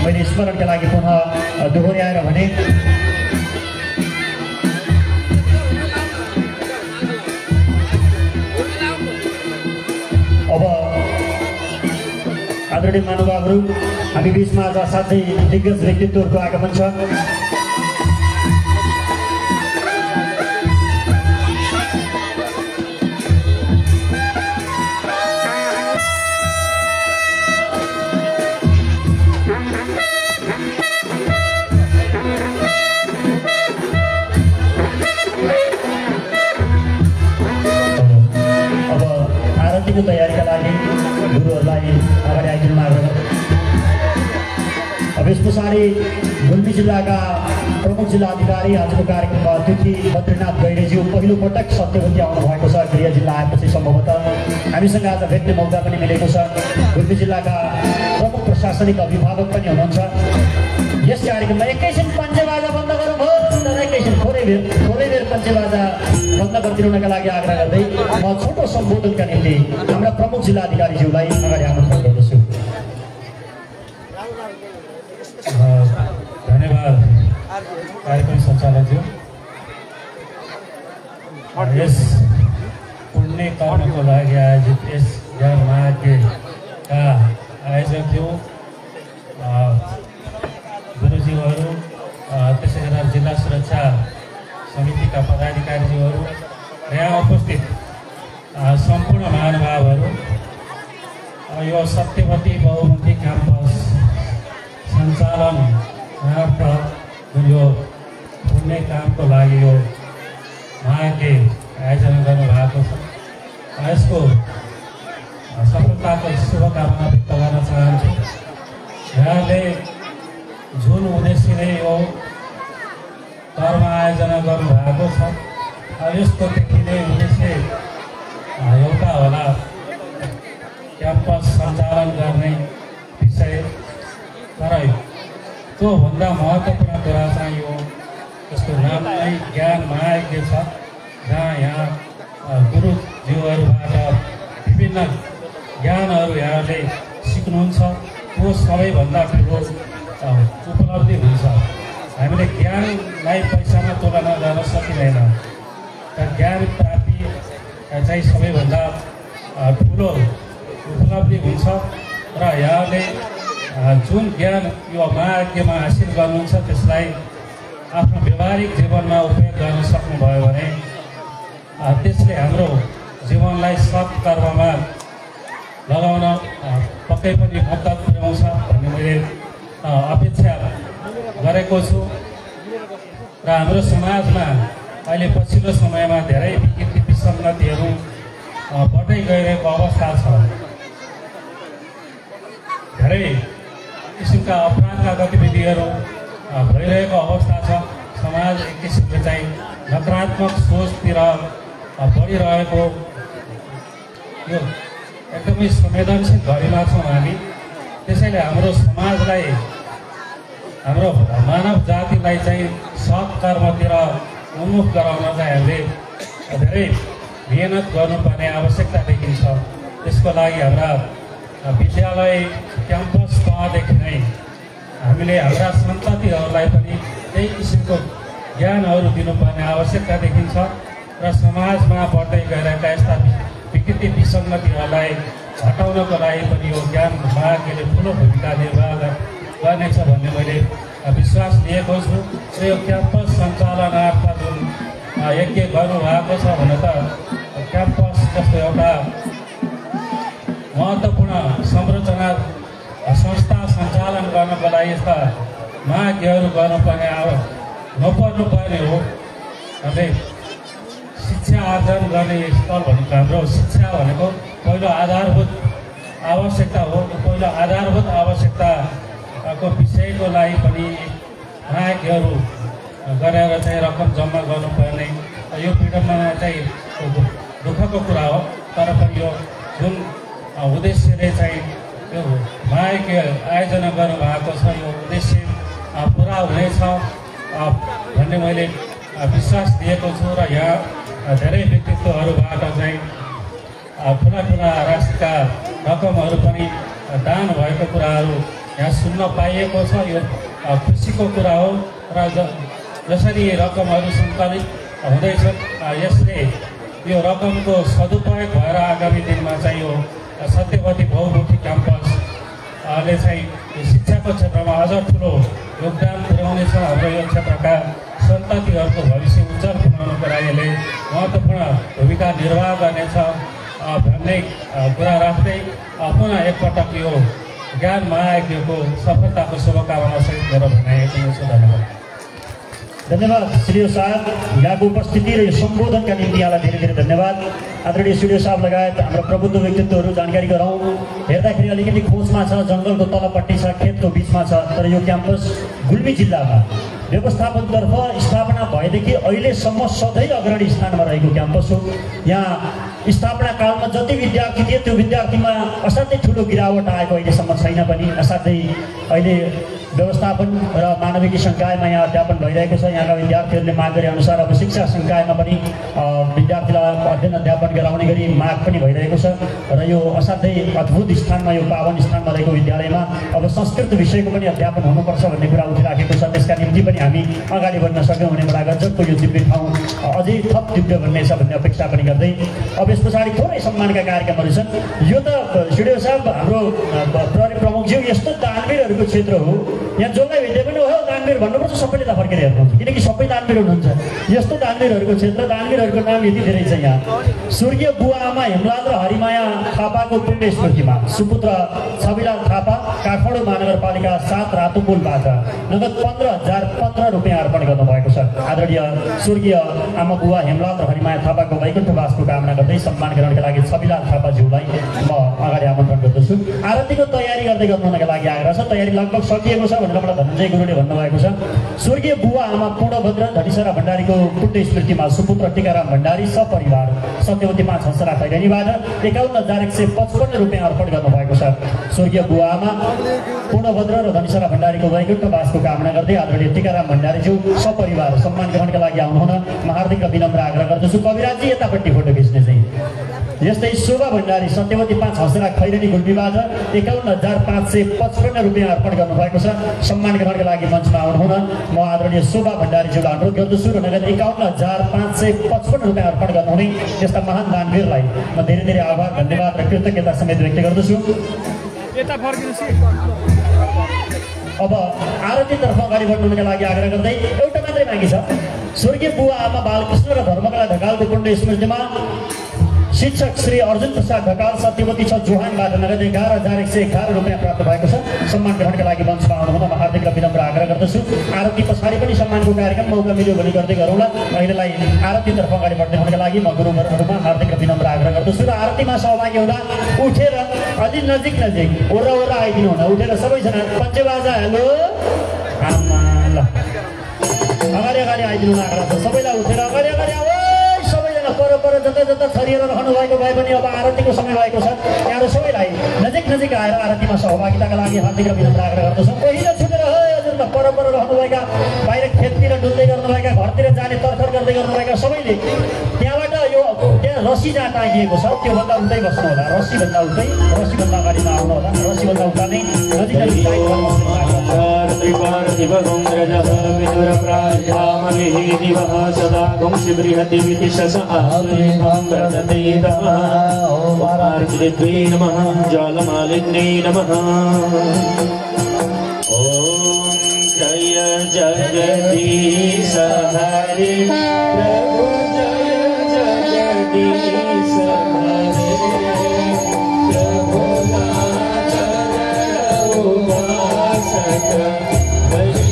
मैले स्मरणका लागि पुनः दोहोऱ्याएर भने अब आदरणीय महानुभावहरू हामी बीचमा आज साथै दिग्गज व्यक्तित्वहरूको आगमन छ। अब आरतीको तयारीका लागि गुरुहरूलाई अगाडि आइदिनु आग्रह। अब यस पछाडि गुल्मी जिल्लाका प्रमुख जिल्ला अधिकारी आजको कार्यक्रममा अतिथि बद्रीनाथ गैरेज्यू पहिलो पटक सत्यवती आउनु भएको छ। गृह जिल्ला आएपछि सम्भवतः हामीसँग आज भेट्ने मौका पनि मिलेको छ। गुल्मी जिल्लाका प्रमुख प्रशासनिक अभिभावक पनि हुनुहुन्छ। यस कार्यक्रममा एकैछिन पञ्चेबाजा बन्द गरौँ एकैछिन थोरै बेर पञ्चेबाजा बन्द गरिदिनुका लागि आग्रह गर्दै म छोटो सम्बोधनका निम्ति हाम्रा प्रमुख जिल्ला अधिकारीज्यूलाई अगाडि आमन्त्रण गर्दछु।
धन्यवाद कार्यक्रम सञ्चालकज्यू। यस पुण्य कर्मको लागि आयोजित यस ज्ञान महायज्ञका आयोजकज्यू गुरुज्यूहरू त्यसै गरी जिल्ला सुरक्षा समितिका पदाधिकारीज्यूहरू र यहाँ उपस्थित सम्पूर्ण महानुभावहरू यो सत्यवती बहुमुखी क्याम्पस सञ्चालन जुन यो पुण्य कामको लागि यो महायज्ञ आयोजना गर्नुभएको छ यसको सफलताको शुभकामना व्यक्त गर्न चाहन्छु। यहाँले जुन उद्देश्यले यो कर्म आयोजना गर्नुभएको छ यस्तो देखिने उद्देश्य एउटा होला क्याम्पस सञ्चालन गर्ने विषय, तर त्योभन्दा महत्त्वपूर्ण कुरा चाहिँ यो यसको नाम नै ज्ञान महायज्ञ छ, जहाँ यहाँ गुरुज्यूहरूबाट विभिन्न ज्ञानहरू यहाँले सिक्नुहुन्छ। त्यो सबैभन्दा ठुलो उपलब्धि हुन्छ। हामीले ज्ञानलाई पैसामा तुलना गर्न सकिँदैन, तर ज्ञान प्राप्ति चाहिँ सबैभन्दा ठुलो उपलब्धि हुन्छ। र यहाँले जुन ज्ञान यो महायज्ञमा हासिल गर्नुहुन्छ त्यसलाई आफ्नो व्यावहारिक जीवनमा उपयोग गर्न सक्नुभयो भने त्यसले हाम्रो जीवनलाई सत्कर्ममा लगाउन पक्कै पनि मद्दत पुर्याउँछ भन्ने मैले अपेक्षा गरेको छु। र हाम्रो समाजमा अहिले पछिल्लो समयमा धेरै विकृति विसङ्गतिहरू बढ्दै गइरहेको अवस्था छ। धेरै किसिमका अपराधका गतिविधिहरू भइरहेको अवस्था छ। समाज एक किसिमले चाहिँ नकारात्मक सोचतिर बढिरहेको यो एकदमै संवेदनशील घडीमा छौँ हामी। त्यसैले हाम्रो समाजलाई, हाम्रो मानव जातिलाई चाहिँ सत्कर्मतिर उन्मुख गराउन चाहिँ हामीले धेरै मेहनत गर्नुपर्ने आवश्यकता देखिन्छ। त्यसको लागि हाम्रा विद्यालय क्याम्पस तहदेखि नै हामीले हाम्रा सन्ततिहरूलाई पनि त्यही किसिमको ज्ञानहरू दिनुपर्ने आवश्यकता देखिन्छ र समाजमा बढ्दै गइरहेका यस्ता विकृति विसङ्गतिहरूलाई हटाउनको लागि पनि यो ज्ञान मागले ठुलो भूमिका निर्वाह गर्नेछ भन्ने मैले विश्वास लिएको छु। र यो क्याम्पस सञ्चालनार्थ जुन यज्ञ गर्नुभएको छ भने त क्याम्पस जस्तो एउटा महत्त्वपूर्ण संरचना संस्था सञ्चालन गर्नको लागि यस्ता महायज्ञहरू नपर्नुपर्ने हो। अझै शिक्षा आर्जन गर्ने स्थल भनेको हाम्रो शिक्षा भनेको पहिलो आधारभूत आवश्यकता हो। पहिलो आधारभूत आवश्यकताको विषयको लागि पनि महायज्ञहरू गरेर चाहिँ रकम जम्मा गर्नुपर्ने यो पीडनमा चाहिँ दुःखको कुरा हो। तर पनि यो जुन उद्देश्यले चाहिँ यो महायज्ञ आयोजना गर्नुभएको छ यो उद्देश्य पुरा हुनेछ भन्ने मैले विश्वास दिएको छु। र यहाँ धेरै व्यक्तित्वहरूबाट चाहिँ ठुला ठुला राशिका रकमहरू पनि दान भएको कुराहरू यहाँ सुन्न पाइएको छ। यो खुसीको कुरा हो। र जसरी रकमहरू सङ्कलित हुँदैछन् यसले यो रकमको सदुपयोग भएर आगामी दिनमा चाहिँ यो सत्यवती बहुमुखी क्याम्पसले चाहिँ शिक्षाको क्षेत्रमा अझ ठुलो योगदान पुर्याउनेछ। हाम्रो यो क्षेत्रका सन्ततिहरूको भविष्य उज्जवल बनाउनको लागि यसले महत्त्वपूर्ण भूमिका निर्वाह गर्नेछ भन्ने कुरा राख्दै पुनः एकपटक यो ज्ञान महायज्ञको सफलताको शुभकामना सहित मेरो भनाइ यति छु।
धन्यवाद स्टुडियो साहब, यहाँको उपस्थिति र यो सम्बोधनका निम्ति यहाँलाई धेरै धेरै धन्यवाद। आदरणीय स्टुडियो साहब लगायत हाम्रो प्रबुद्ध व्यक्तित्वहरू जानकारी गराउँ। हेर्दाखेरि अलिकति खोजमा छ, जङ्गलको तलपट्टि छ, खेतको बिचमा छ, तर यो क्याम्पस गुल्मी जिल्लामा व्यवस्थापनतर्फ स्थापना भएदेखि अहिलेसम्म सधैँ अग्रणी स्थानमा रहेको क्याम्पस हो। यहाँ स्थापना कालमा जति विद्यार्थी थिए त्यो विद्यार्थीमा असाध्यै ठुलो गिरावट आएको अहिलेसम्म छैन पनि। असाध्यै अहिले व्यवस्थापन र मानविकी सङ्कायमा यहाँ अध्यापन भइरहेको छ। यहाँका विद्यार्थीहरूले माग गरे अनुसार अब शिक्षा सङ्कायमा पनि विद्यार्थीलाई अध्ययन अध्यापन गराउने गरी माग पनि भइरहेको छ। र यो असाध्यै अद्भुत स्थानमा, यो पावन स्थानमा रहेको विद्यालयमा अब संस्कृत विषयको पनि अध्यापन हुनुपर्छ भन्ने कुरा उठिराखेको छ। त्यसका निम्ति पनि हामी अगाडि बढ्न सक्यौँ भने बडा गजबको यो दिव्य ठाउँ अझै थप दिव्य बन्नेछ भन्ने अपेक्षा पनि गर्दै अब यस पछाडि थोरै सम्मानका कार्यक्रमहरू छन्। यो त स्टुडियो साहब हाम्रो प्रहरी प्रमुखज्यू यस्तो दानवीरहरूको क्षेत्र हो, यहाँ जसलाई भेटे पनि हो दानवीर भन्नुपर्छ, सबैले त फर्केर हेर्नुहुन्छ किनकि सबै दानवीर हुनुहुन्छ। यस्तो दानवीरहरूको क्षेत्र, दानवीरहरूको नाम यति धेरै छ यहाँ। स्वर्गीय बुवा आमा हेमलाल र हरिमाया थापाको पुण्य स्मृतिमा सुपुत्र छविलाल थापा, काठमाडौँ महानगरपालिका 7 रातोपुलबाट नगद 15,015 रुपियाँ अर्पण गर्नुभएको छ। आदरणीय स्वर्गीय आमा बुवा हेमलाल र हरिमाया थापाको वैकुण्ठवासको कामना गर्दै सम्मान ग्रहणका लागि छविलाल थापाज्यूलाई म अगाडि आमन्त्रण गर्दछु। आरतीको तयारी गर्दै गर्नुका लागि आएर छ। तयारी लगभग सकिएको छ भनेर मलाई धनञ्जय गुरुले भन्नुभएको छ। स्वर्गीय बुवा आमा पूर्णभद्र धनीसरा भण्डारीको पुण्य स्मृतिमा सुपुत्र टीकाराम भण्डारी सपरिवार सत्यवती 5 हंसरा खैरेनीबाट 51,155 रुपियाँ अर्पण गर्नुभएको छ। स्वर्गीय बुवा आमा पूर्णभद्र र धनीसरा भण्डारीको वैकुण्ठवासको कामना गर्दै आदरणीय टीकाराम भण्डारीज्यू सपरिवार सम्मान ग्रहणका लागि आउनुहुन म हार्दिक र विनम्र आग्रह गर्दछु। कविराजजी यतापट्टि फोटो खिच्ने चाहिँ। यस्तै शोभा भण्डारी सत्यवती 5 हंसरा खैरेनी गुल्मीबाट 51,555 रुपियाँ अर्पण गर्नुभएको छ। सम्मान ग्रहणका लागि मञ्चमा आउनुहुन म आदरणीय शोभा भण्डारीज्यूलाई अनुरोध गर्दछु र नगद 51,555 रुपियाँ अर्पण गर्नुहुने यस्ता महान दानवीरलाई म धेरै धेरै आभार, धन्यवाद र कृतज्ञता समेत व्यक्त गर्दछु। अब आरतीतर्फ अगाडि बढ्नुका लागि आग्रह गर्दै एउटा मात्रै मागी छ। स्वर्गीय बुवा आमा बालकृष्ण र धर्मकला ढकालको पुण्य स्मृतिमा शिक्षक श्री अर्जुन प्रसाद ढकाल सत्यवती 6 जोहानबाट नगद 11,111 रुपियाँ प्राप्त भएको छ। सम्मान ग्रहणका लागि मञ्चमा आउनुहुन म हार्दिक र विनम्र आग्रह गर्दछु। आरती पछाडि पनि सम्मानको कार्यक्रम मौका मिल्यो भने गर्दै गरौँला। अहिलेलाई आरतीतर्फ अगाडि बढ्दै हुनका लागि म गुरुवरहरूमा हार्दिक र विनम्र आग्रह गर्दछु र आरतीमा सहभागी हुँदा उठेर अलि नजिक ओरा आइदिनु हुन। उठेर सबैजना पञ्चबाजा हेलो आमा ल अगाडि आइदिनु आग्रह छ सबैलाई। उठेर अगाडि आऊ सबैजना पर जता छरिएर रहनु भएको भए पनि अब आरतीको समय भएको छ। यहाँहरू सबैलाई नजिक आएर आरतीमा सहभागिताका लागि हार्दिक र विनम्र आग्रह गर्दछौँ। पहिलो छुटेर हजुरमा पर रहनुभएका बाहिर खेततिर डुल्दै गर्नुभएका घरतिर जाने तर्खर गर्दै गर्नुभएका सबैले त्यहाँ रस्सी जहाँ टाँगिएको छ त्योभन्दा उतै बस्नु होला। रस्सीभन्दा अगाडि नआउनु होला। रस्सीभन्दा उता नै नजिक सदा गुंसि बृहति वितिशस आत्मैवामृतते नमः ज्वालमालिन्ये नमः। ॐ जय जगदीश हरे प्रभु जय जगदीश हरे प्रभु नाथ उपासक प्रभु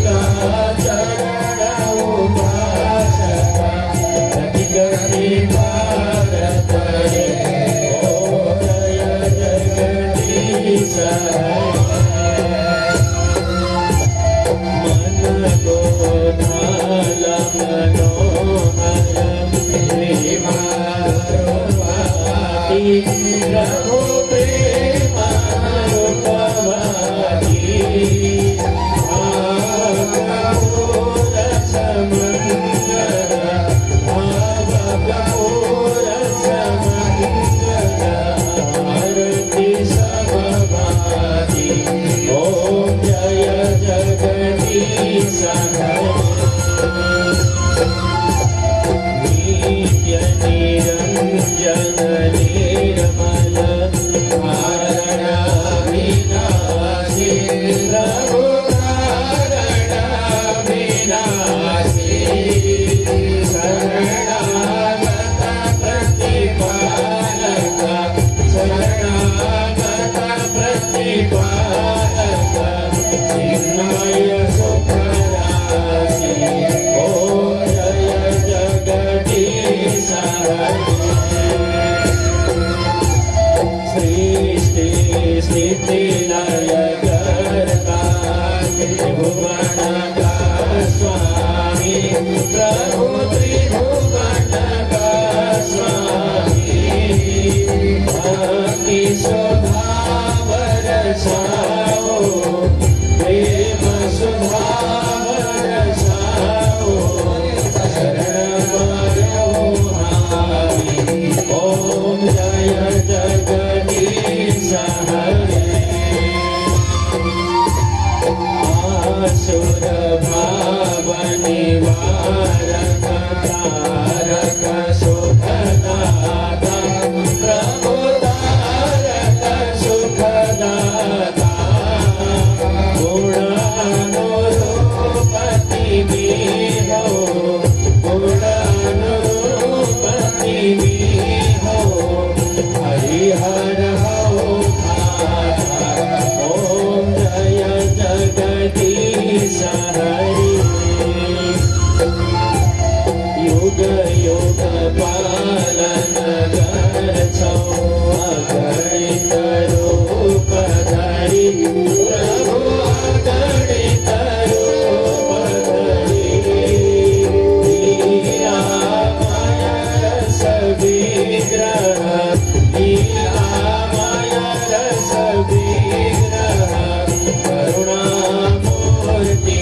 करुणामूर्ति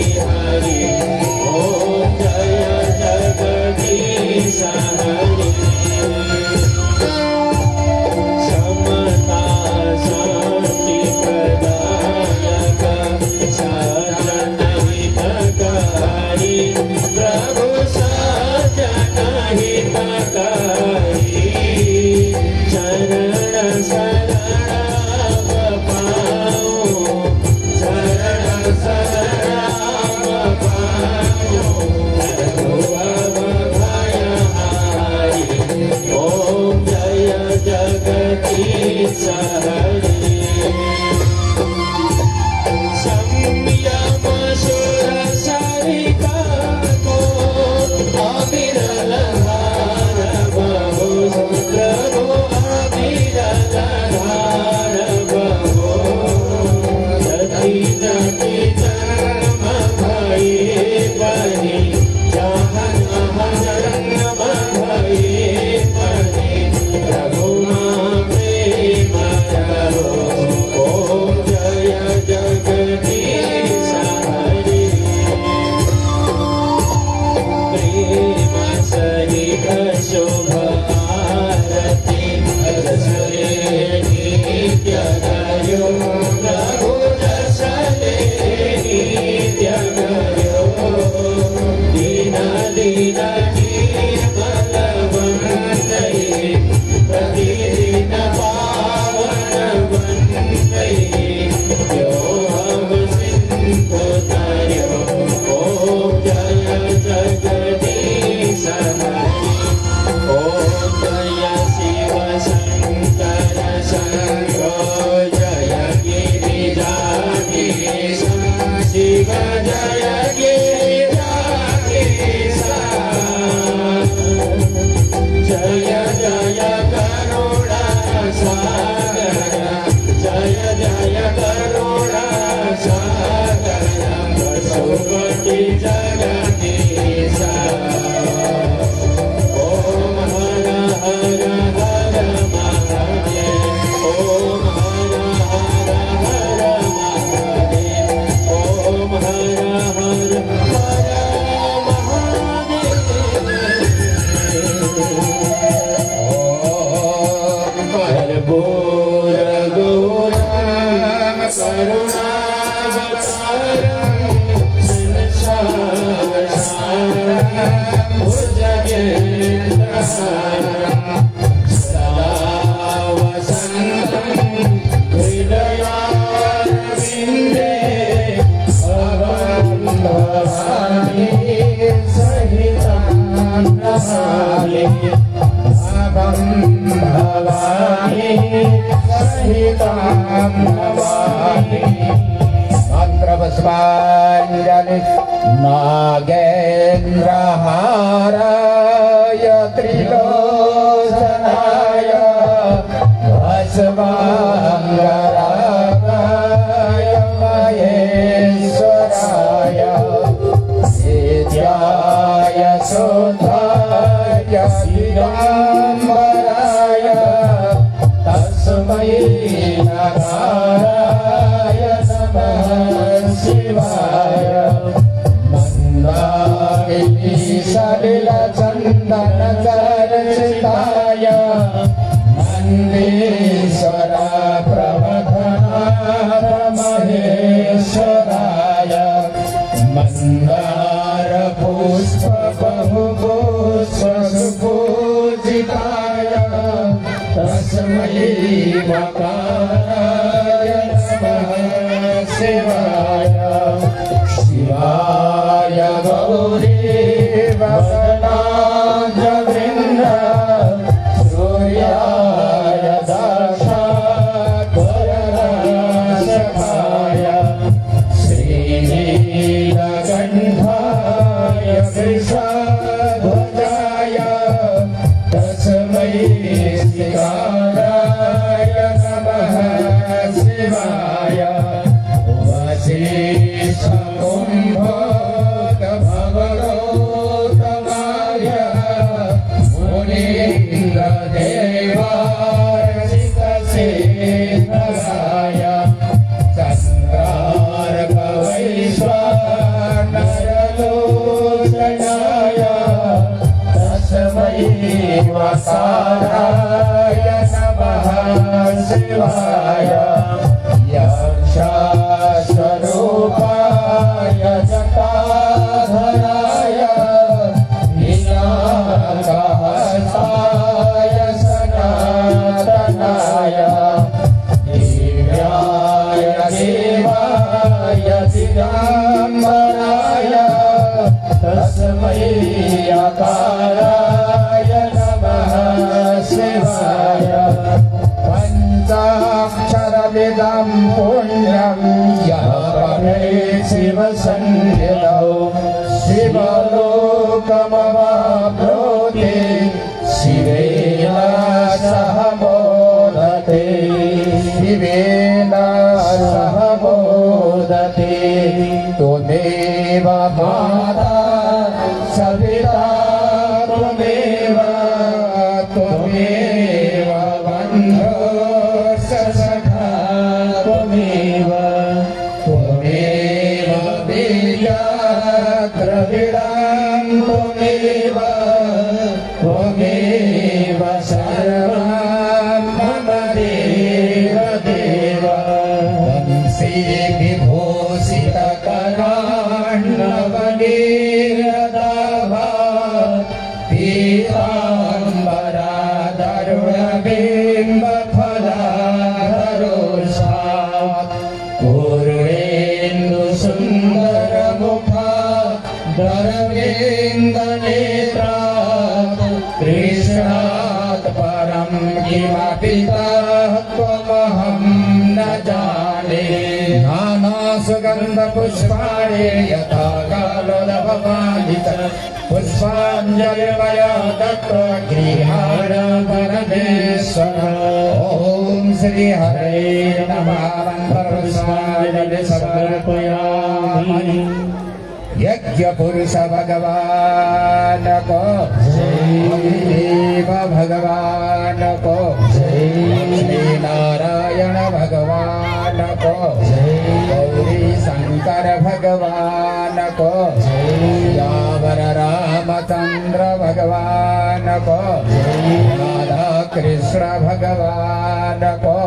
नागेन्द्रहाराय त्रिलोचनाय भस्माङ्गरागाय महेश्वराय नित्याय शुद्धाय दिगम्बराय तस्मै नगाराय नमः शिवाय सलिलचन्दन चर्चिताय नन्दीश्वर प्रवधनाथ महेश्वराय मन्दार पुष्प बहुपुष्प सुपूजिताय तस्मै वकाराय नमः शिवाय शिवाय गौरी वदनाजवृन्द सूर्याय दाशाकरनाशकाय श्रीनीलकण्ठाय वृषध्वजाय तस्मै श्रीकाराय नमः शिवाय वसिष्ठकुम्भोगभगवतमाय मुनीन्द्रदेवार्चितसेनराय चन्द्रार्कवैश्वानरलोचनाय तस्मै वकाराय नमः शिवाय यक्षस्वरूपाय जटाधराय नीलाकहस्ताय सनातनाय दिव्याय देवाय दिगम्बराय तस्मै अकाराय नमः शिवाय पञ्चाक्षरमिदं पुण्यं यः पठेत् शिवसन्निधौ शिवलोकमवाप्नोति शिवेन सह मोदते शिवेन सह मोदते त्वमेव माता सविता त्वमेव त्वमेव बन्धुर्सखा त्वमेव त्वमेव द्रविडां त्वमेव त्वमेव सर्वं मम देव देव वंशे विभूषितकराण्डवनीरदाभा पीताम्बरादरुणबिम्बफलाधरोषा पूर्वेन्दुसुन्दरमुखा दरवेन्दनेत्रा कृष्णात् परं किमपि त्वमहं न जाने नानासुगन्धपुष्पाणि यथा कालोदभवानि च पुष्पाञ्जलिमया तत्र गृहाण परमेश्वर ॐ श्री हरे नमः। मन्त्रपुष्पाञ्जलि समर्पयामि। यज्ञ पुरुष भगवान को देव भगवान को श्री नारायण भगवान को गौरी शंकर भगवान को यावर रामचंद्र भगवान को राधा कृष्ण भगवान को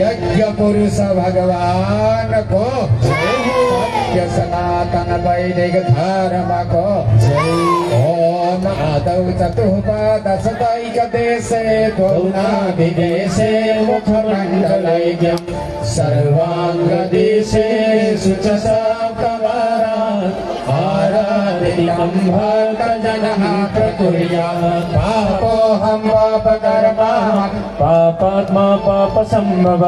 यज्ञ पुरुष भगवान को सत्य सनातन वैदिक धर्म को ओम आदौ चतुष्पाद शतैक देशे द्वौना विदेशे मुखमण्डलैक्यं सर्वांग देशे सुचसाकवारा आराधितं भक्तजनः प्रकुर्यात् पापोऽहं पापकर्माहं पापात्मा पापसम्भव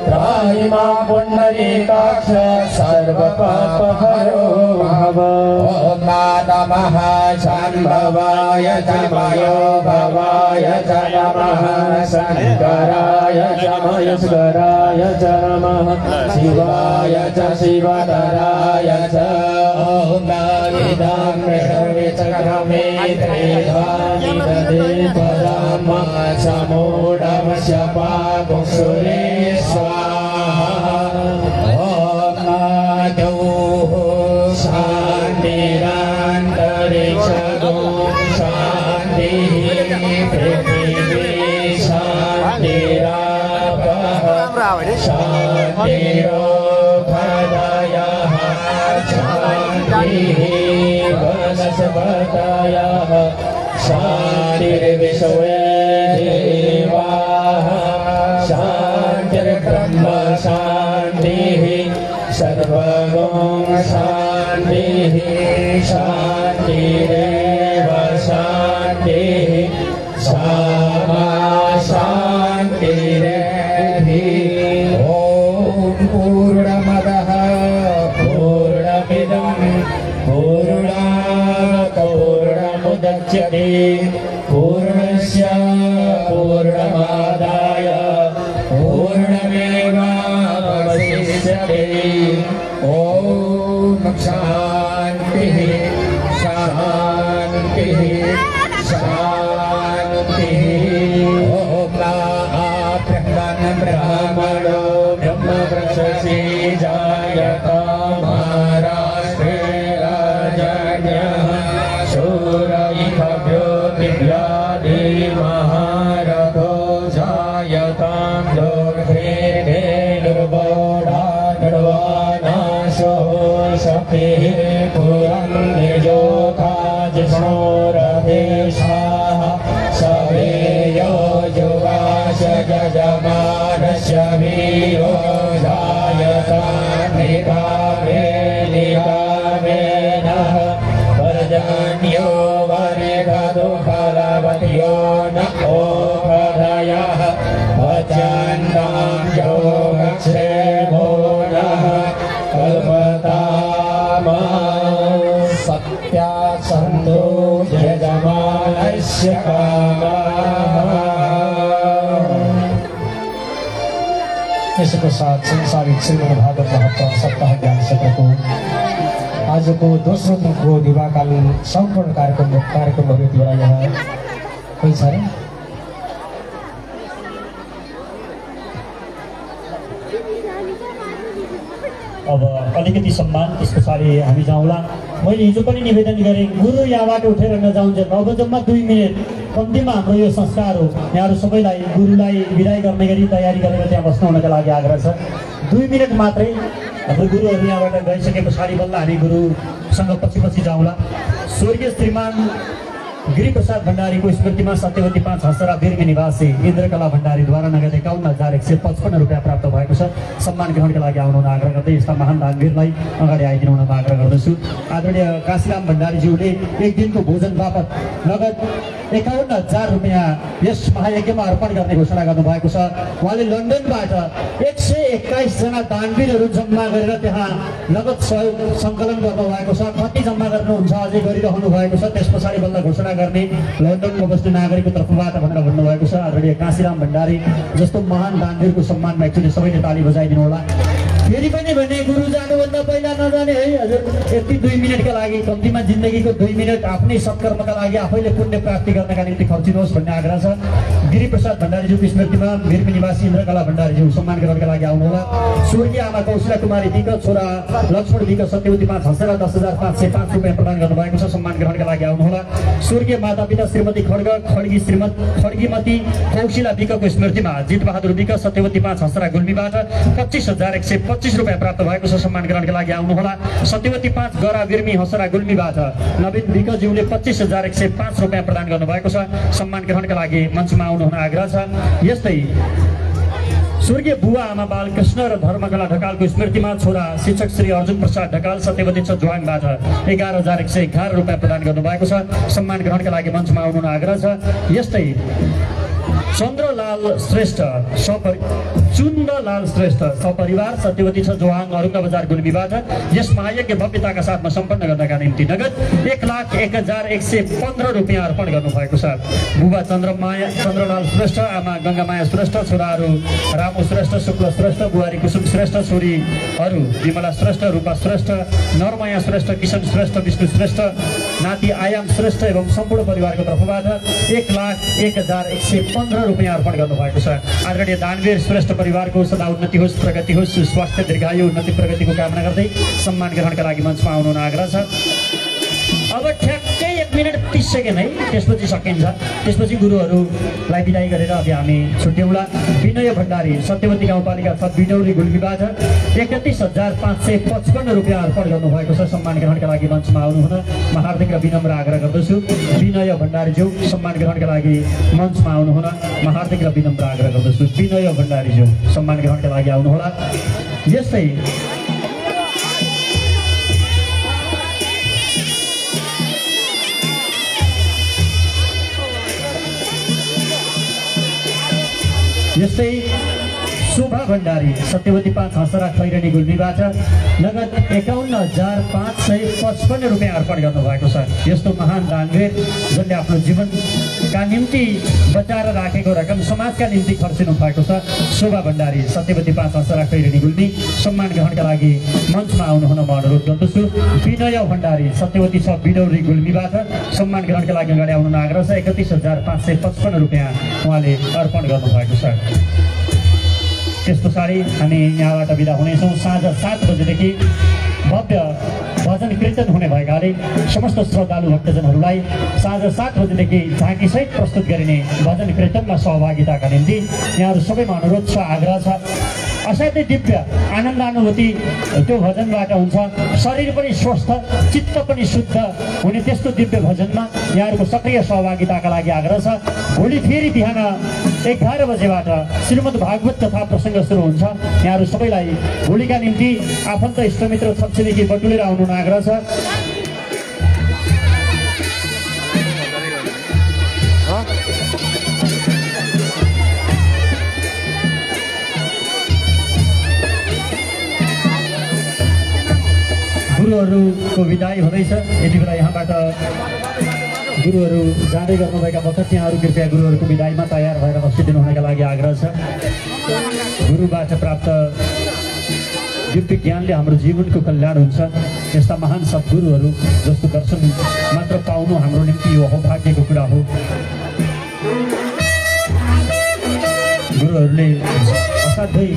त्राहि मां पुण्डरीकाक्ष सर्वपापहरो भव ॐ नमः शम्भवाय च मयो भवाय च नमः शङ्कराय च महेश्वराय च नमः शिवाय च शिवधराय च ॐ इदं विचक्रमे त्रिधानि ददे पदं समूढमस्य पापुसुरे स्वाहा शांतिरान्तरिक्षगो शान्तिः पृथिवी शान्तिरापः शान्तिरोपदयः शान्तिः वनस्पतयः शान्तिर्विश्वे देवाः शान्तिर्ब्रह्म शान्तिः सर्वगुण शान्तिः शान्तिरेव शान्तिः सामा शान्तिरेधि ॐ पूर्णमदः पूर्णमिदं पूर्णात् पूर्णमुदच्यते पूर्णस्य पूर्णमादाय पूर्णमेवावशिष्यते ॐ शान्तिः शान्तिः शान्तिः ॐ ब्रह्मणो ब्रह्मवृक्षसि जायता महाराष्ट्रे राजन्यः शूरैकभ्यो दिव्यादि महारथो जायतां लोके निर्वाणाशो शक्तिः पुरं निजोता जिष्णोरदेशाः सवेयो युवाश यजमानस्य वीरो जायता निकामे निकामेनः पर्जन्यो वरेगदो फलवत्यो न ओपधयः भजन्तां योगक्षेमो नः कल्पतामा सत्यासन्दो यजमानस्य कामः।
यसको साथ संसारिक श्रीमद् भागवत महत्त्व सप्ताह ज्ञान सत्रको आजको दोस्रो दिनको दिवाकालीन सम्पूर्ण कार्यक्रमहरूद्वारा यहाँ कोही छ र? अब अलिकति सम्मान त्यस पछाडि हामी जाउँला। मैले हिजो पनि निवेदन गरेँ, गुरु यहाँबाट उठेर नजाउन्छ, नवजम्मा 2 मिनट कम्तीमा हाम्रो यो संस्कार हो। यहाँहरू सबैलाई गुरुलाई विदाई गर्ने गरी तयारी गरेर त्यहाँ बस्नु हुनका लागि आग्रह छ। 2 मिनट मात्रै। हाम्रो गुरुहरू यहाँबाट गइसके पछाडि बल्ल हामी गुरुसँग पछि जाउँला। स्वर्गीय श्रीमान गिरिप्रसाद भण्डारीको स्मृतिमा सत्यवती 5 हसरा वीरमी निवासी इन्द्रकला भण्डारीद्वारा नगद 51,155 रुपियाँ प्राप्त भएको छ। सम्मान ग्रहणका लागि आउनु आग्रह गर्दै यस्ता महान दानवीरलाई अगाडि आइदिनु हुन आग्रह गर्दछु। आदरणीय काशीराम भण्डारीज्यूले एक दिनको भोजन बापत नगद 51,000 रुपियाँ यस महायज्ञमा अर्पण गर्ने घोषणा गर्नुभएको छ। उहाँले लन्डनबाट 121 जना दानवीरहरू जम्मा गरेर त्यहाँ नगद सहयोग सङ्कलन गर्नुभएको छ। कति जम्मा गर्नुहुन्छ अझै गरिरहनु भएको छ, त्यस पछाडि बल्ल घोषणा गर्ने लन्डनमा बस्ने नागरिकको तर्फबाट भनेर भन्नुभएको छ। आदरणीय काशीराम भण्डारी जस्तो महान दानवीरको सम्मानमा एकचोटि सबैले ताली बजाइदिनु होला। फेरि पनि भने गुरु जानुभन्दा पहिला नजाने है हजुर। यति 2 मिनटका लागि कम्तीमा जिन्दगीको 2 मिनट आफ्नै सत्कर्मका लागि आफैले पुण्य प्राप्ति गर्नका निम्ति खर्चिनुहोस् भन्ने आग्रह छ। गिरिप्रसाद भण्डारीज्यूको स्मृतिमा वीरमी निवासी इन्द्रकला भण्डारीज्यू सम्मान ग्रहणका लागि आउनुहोला। स्वर्गीय आमा कौशिला कुमारी विक, छोरा लक्ष्मण विक, सत्यवती 5 हस्तेर 10,505 रुपियाँ प्रदान गर्नुभएको छ, सम्मान ग्रहणका लागि आउनुहोला। स्वर्गीय मातापिता श्रीमती खड्ग खड्गीमती कौशिला विकको स्मृतिमा जितबहादुर विक, सत्यवती 5 हस्तेरा गुल्मीबाट 25,125 रुपियाँ प्राप्त भएको छ, सम्मान ग्रहणका लागि आउनुहोला। सत्यवती 5 गरा वीरमी हसरा गुल्मीबाट नवीन विकज्यूले 25,105 रुपियाँ प्रदान गर्नुभएको छ, सम्मान ग्रहणका लागि मञ्चमा आउनुहुन आग्रह छ। यस्तै स्वर्गीय बुवा आमा बालकृष्ण र धर्मकला ढकालको स्मृतिमा छोरा शिक्षक श्री अर्जुन प्रसाद ढकाल, सत्यवती जुवाङबाट 11,111 रुपियाँ प्रदान गर्नुभएको छ, सम्मान ग्रहणका लागि मञ्चमा आउनुहुन आग्रह छ। यस्तै चन्द्रलाल श्रेष्ठ सपरिवार सत्यवती जोहाङ अरुङ्गा बजार गुल्मीबाट यस महायज्ञ भव्यताका साथमा सम्पन्न गर्नका निम्ति नगद 1,01,115 रुपियाँ अर्पण गर्नुभएको छ। बुबा चन्द्रलाल श्रेष्ठ, आमा गङ्गामाया श्रेष्ठ, छोराहरू रामु श्रेष्ठ, शुक्ल श्रेष्ठ, बुहारी कुसुम श्रेष्ठ, छोरीहरू विमला श्रेष्ठ, रूपा श्रेष्ठ, नरमाया श्रेष्ठ, किशन श्रेष्ठ, विष्णु श्रेष्ठ, नाति आयाम श्रेष्ठ एवं सम्पूर्ण परिवारको तर्फबाट 1,01,115 रुपियाँ अर्पण गर्नुभएको छ। आदरणीय दानवीर श्रेष्ठ परिवारको सदा उन्नति होस्, प्रगति होस्, स्वास्थ्य दीर्घायु उन्नति प्रगतिको कामना गर्दै सम्मान ग्रहणका लागि मञ्चमा आउनुहुन आग्रह छ। अब ठ्याक्कै 1 मिनट 30 सेकेन्ड है, त्यसपछि सकिन्छ। त्यसपछि गुरुहरूलाई बिदाई गरेर अब हामी छुट्यौँला। विनय भण्डारी सत्यवती गाउँपालिका 6 बिटौली गुल्मीबाट 31,555 रुपियाँ अर्पण गर्नुभएको छ, सम्मान ग्रहणका लागि मञ्चमा आउनुहुन म हार्दिक र विनम्र आग्रह गर्दछु। विनय भण्डारीज्यू सम्मान ग्रहणका लागि मञ्चमा आउनुहुन म हार्दिक र विनम्र आग्रह गर्दछु। विनय भण्डारीज्यू सम्मान ग्रहणका लागि आउनुहोला। यस्तै शोभा भण्डारी सत्यवती 5 हस्तेरा खैरनी गुल्मीबाट नगद 51,555 रुपियाँ अर्पण गर्नुभएको छ। यस्तो महान दानवीर जसले आफ्नो जीवनका निम्ति बचाएर राखेको रकम समाजका निम्ति खर्चिनु भएको छ। शोभा भण्डारी सत्यवती 5 हस्तेरा खैरनी गुल्मी सम्मान ग्रहणका लागि मञ्चमा आउनुहुन म अनुरोध गर्दछु। विनय भण्डारी सत्यवती 6 बिडौरी गुल्मीबाट सम्मान ग्रहणका लागि अगाडि आउनुहुन आग्रह छ। 31,555 रुपियाँ उहाँले अर्पण गर्नुभएको छ। त्यस पछाडि हामी यहाँबाट बिदा हुनेछौँ। साँझ 7 बजेदेखि भव्य भजन कीर्तन हुने भएकाले समस्त श्रद्धालु भक्तजनहरूलाई साँझ 7 बजेदेखि झाँकीसहित प्रस्तुत गरिने भजन कीर्तनमा सहभागिताका निम्ति यहाँहरू सबैमा अनुरोध छ, आग्रह छ। असाध्यै दिव्य आनन्दानुभूति त्यो भजनबाट हुन्छ। शरीर पनि स्वस्थ, चित्त पनि शुद्ध हुने त्यस्तो दिव्य भजनमा यहाँहरूको सक्रिय सहभागिताका लागि आग्रह छ। भोलि फेरि बिहान 11 बजेबाट श्रीमद् भागवत कथा प्रसङ्ग सुरु हुन्छ। यहाँहरू सबैलाई भोलिका निम्ति आफन्त इष्टमित्र छपछिमेकी बटुलेर आउनु आग्रह छ। गुरुहरूको विदाई हुँदैछ। यति बेला यहाँबाट गुरुहरू जाँदै गर्नुभएका बखत यहाँहरू कृपया गुरुहरूको विदाईमा तयार भएर बसिदिनु हुनका लागि आग्रह छ। गुरुबाट प्राप्त दिव्य ज्ञानले हाम्रो जीवनको कल्याण हुन्छ। यस्ता महान सद्गुरुहरू जस्तो दर्शन मात्र पाउनु हाम्रो निम्ति यो सौभाग्यको कुरा हो। गुरुहरूले असाध्यै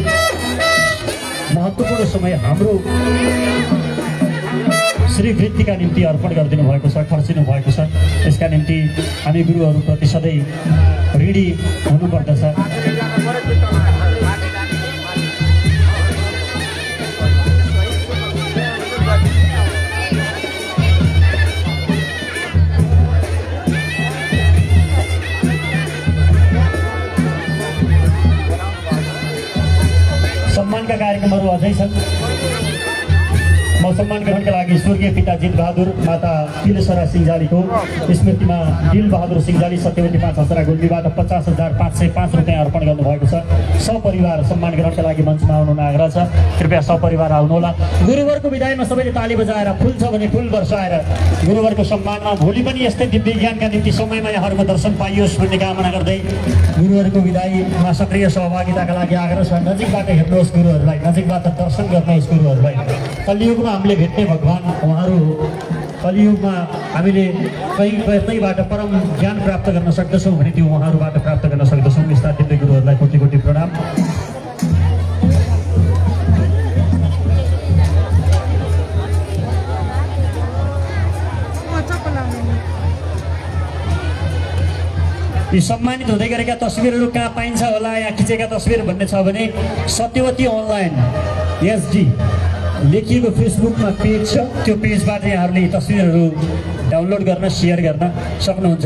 महत्त्वपूर्ण समय हाम्रो श्री वृत्तिका निम्ति अर्पण गरिदिनु भएको छ, खर्चिनु भएको छ। यसका निम्ति हामी गुरुहरूप्रति सधैँ ऋणी हुनुपर्दछ। सम्मानका कार्यक्रमहरू अझै छन्। म सम्मान ग्रहणका लागि स्वर्गीय पिता जित बहादुर माता तिलेश्वरा सिंहजालीको स्मृतिमा दिल बहादुर सिंहजाली सत्यवती 5 हसरा गुल्मीबाट 50,505 रुपियाँ अर्पण गर्नुभएको छ। सपरिवार सम्मान ग्रहणका लागि मञ्चमा आउनु आग्रह छ। कृपया सपरिवार आउनुहोला। गुरुवरको विदायमा सबैले ताली बजाएर फुल छ भने फुल बर्साएर गुरुवरको सम्मानमा भोलि पनि यस्तै दिव्य ज्ञानका निम्ति समयमा यहाँहरूको दर्शन पाइयोस् भन्ने कामना गर्दै गुरुवरको विदायमा सक्रिय सहभागिताका लागि आग्रह छ। नजिकबाट हेर्नुहोस् गुरुहरूलाई, नजिकबाट दर्शन गर्नुहोस् गुरुहरूलाई। कलियुगमा हामीले भेट्ने भगवान उहाँहरू हो। कलियुगमा हामीले कहीँबाट परम ज्ञान प्राप्त गर्न सक्दछौँ भने त्यो उहाँहरूबाट प्राप्त गर्न सक्दछौँ। यस्ता दिव्य गुरुहरूलाई कोटि कोटि प्रणाम। यी सम्मानित हुँदै गरेका तस्बिरहरू कहाँ पाइन्छ होला या खिचेका तस्बिर भन्ने छ भने सत्यवती अनलाइन एसडी लेखिएको फेसबुकमा पेज छ। त्यो पेजबाट यहाँहरूले यी तस्बिरहरू डाउनलोड गर्न सेयर गर्न सक्नुहुन्छ।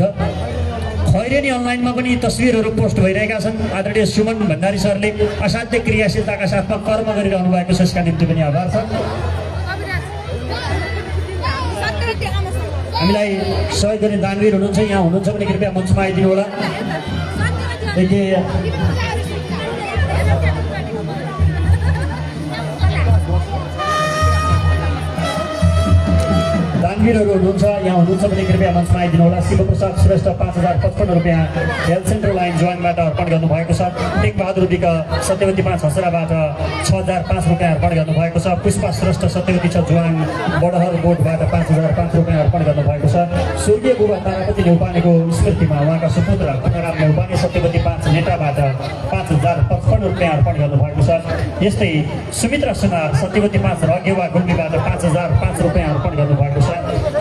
खैरेनी अनलाइनमा पनि यी तस्बिरहरू पोस्ट भइरहेका छन्। आदरणीय सुमन भण्डारी सरले असाध्य क्रियाशीलताका साथमा कर्म गरिरहनु भएको छ, यसका निम्ति पनि आभार छ। हामीलाई सहयोग गर्ने दानवीर हुनुहुन्छ, यहाँ हुनुहुन्छ भने कृपया मञ्चमा आइदिनु होला। दानवीरहरू हुनुहुन्छ, यहाँ हुनुहुन्छ भने कृपया मञ्चमा आइदिनु होला। शिवप्रसाद श्रेष्ठ 5,055 रुपियाँ हेल्थ सेन्टर लाइन जोइनबाट अर्पण गर्नुभएको छ। टेक बहादुर विक सत्यवती 5 हसराबाट 6,005 रुपियाँ अर्पण गर्नुभएको छ। पुष्पा श्रेष्ठ सत्यवती 6 जोइन बडहर बोर्डबाट 5,005 रुपियाँ अर्पण गर्नुभएको छ। स्वर्गीय बुबा तारापति नेउपानेको स्मृतिमा उहाँका सुपुत्र पुनराम नेउपाने सत्यवती 5 नेटाबाट 5,055 रुपियाँ अर्पण गर्नुभएको छ। यस्तै सुमित्रा सुनार सत्यवती 5 रगेवा गुल्मीबाट 5,005 रुपियाँ अर्पण गर्नुभएको छ।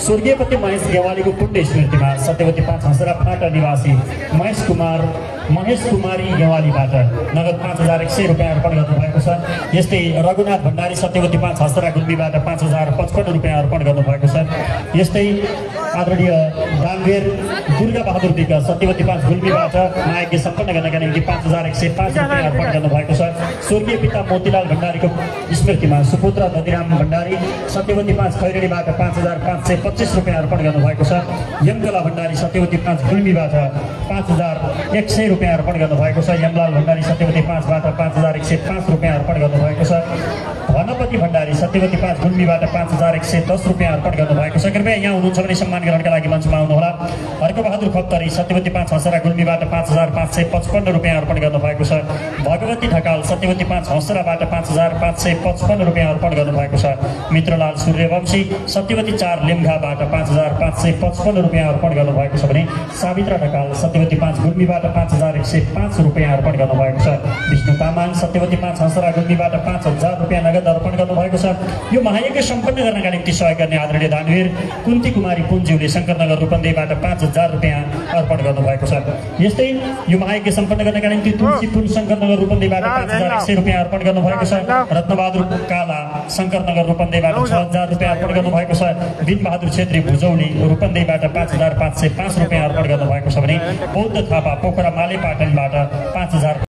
स्वर्गीय पति महेश गेवालीको पुण्य स्मृतिमा सत्यवती 5 हसरा फाटा निवासी महेश कुमारी गेवालीबाट नगद 5,100 रुपियाँ अर्पण गर्नुभएको छ। यस्तै रघुनाथ भण्डारी सत्यवती 5 हसरा गुल्मीबाट 5,055 रुपियाँ अर्पण गर्नुभएको छ। यस्तै आदरणीय दानवीर दुर्गा बहादुर विक सत्यवती 5 गुल्मीबाट नायज्ञ सम्पन्न गर्नका निम्ति 5,105 रुपियाँ अर्पण गर्नुभएको छ। स्वर्गीय पिता मोतीलाल भण्डारीको स्मृतिमा सुपुत्र दधिराम भण्डारी सत्यवती 5 खैरेनीबाट 5,525 रुपियाँ अर्पण गर्नुभएको छ। यमकला भण्डारी सत्यवती 5 गुल्मीबाट 5,100 रुपियाँ अर्पण गर्नुभएको छ। यमलाल भण्डारी सत्यवती 5बाट 5,105 रुपियाँ अर्पण गर्नुभएको छ। धनपति भण्डारी सत्यवती 5 गुल्मीबाट 5,110 रुपियाँ अर्पण गर्नुभएको छ। कृपया यहाँ हुनुहुन्छ भने सम्मान ग्रहणका लागि मञ्चमा आउनुहोला। हर्कबहादुर खप्तरी सत्यवती 5 हसरा गुल्मीबाट 5,555 रुपियाँ अर्पण गर्नुभएको छ। भगवती ढकाल सत्यवती 5 हसराबाट 5,555 रुपियाँ अर्पण गर्नुभएको छ। मित्रलाल सूर्यवंशी सत्यवती 4 लिम्घाबाट 5,555 रुपियाँ अर्पण गर्नुभएको छ भने सावित्रा ढकाल सत्यवती 5 गुल्मीबाट 5,105 रुपियाँ अर्पण गर्नुभएको छ। विष्णु तामाङ सत्यवती 5 हसरा गुल्मीबाट 5,000 रुपियाँ नगद अर्पण गर्नुभएको छ। यो महायज्ञ सम्पन्न गर्नका निम्ति सहयोग गर्ने आदरणीय दानवीर कुन्ती कुमारी पुन्ज्यूले शङ्करनगर रूपन्देहीबाट 5,000 रुपियाँ अर्पण गर्नुभएको छ। यस्तै यो महायज्ञ सम्पन्न गर्नका निम्ति तुलसी पुन शङ्करनगर रूपन्देहीबाट 5,100 रुपियाँ अर्पण गर्नुभएको छ। रत्नबहादुर काला शङ्करनगर रूपन्देहीबाट 6,000 रुपियाँ अर्पण गर्नुभएको छ। बिनबहादुर छेत्री भुजौली रूपन्देहीबाट 5,505 रुपियाँ अर्पण गर्नुभएको छ भने बौद्ध थापा पोखरा मालेपाटनबाट 5,000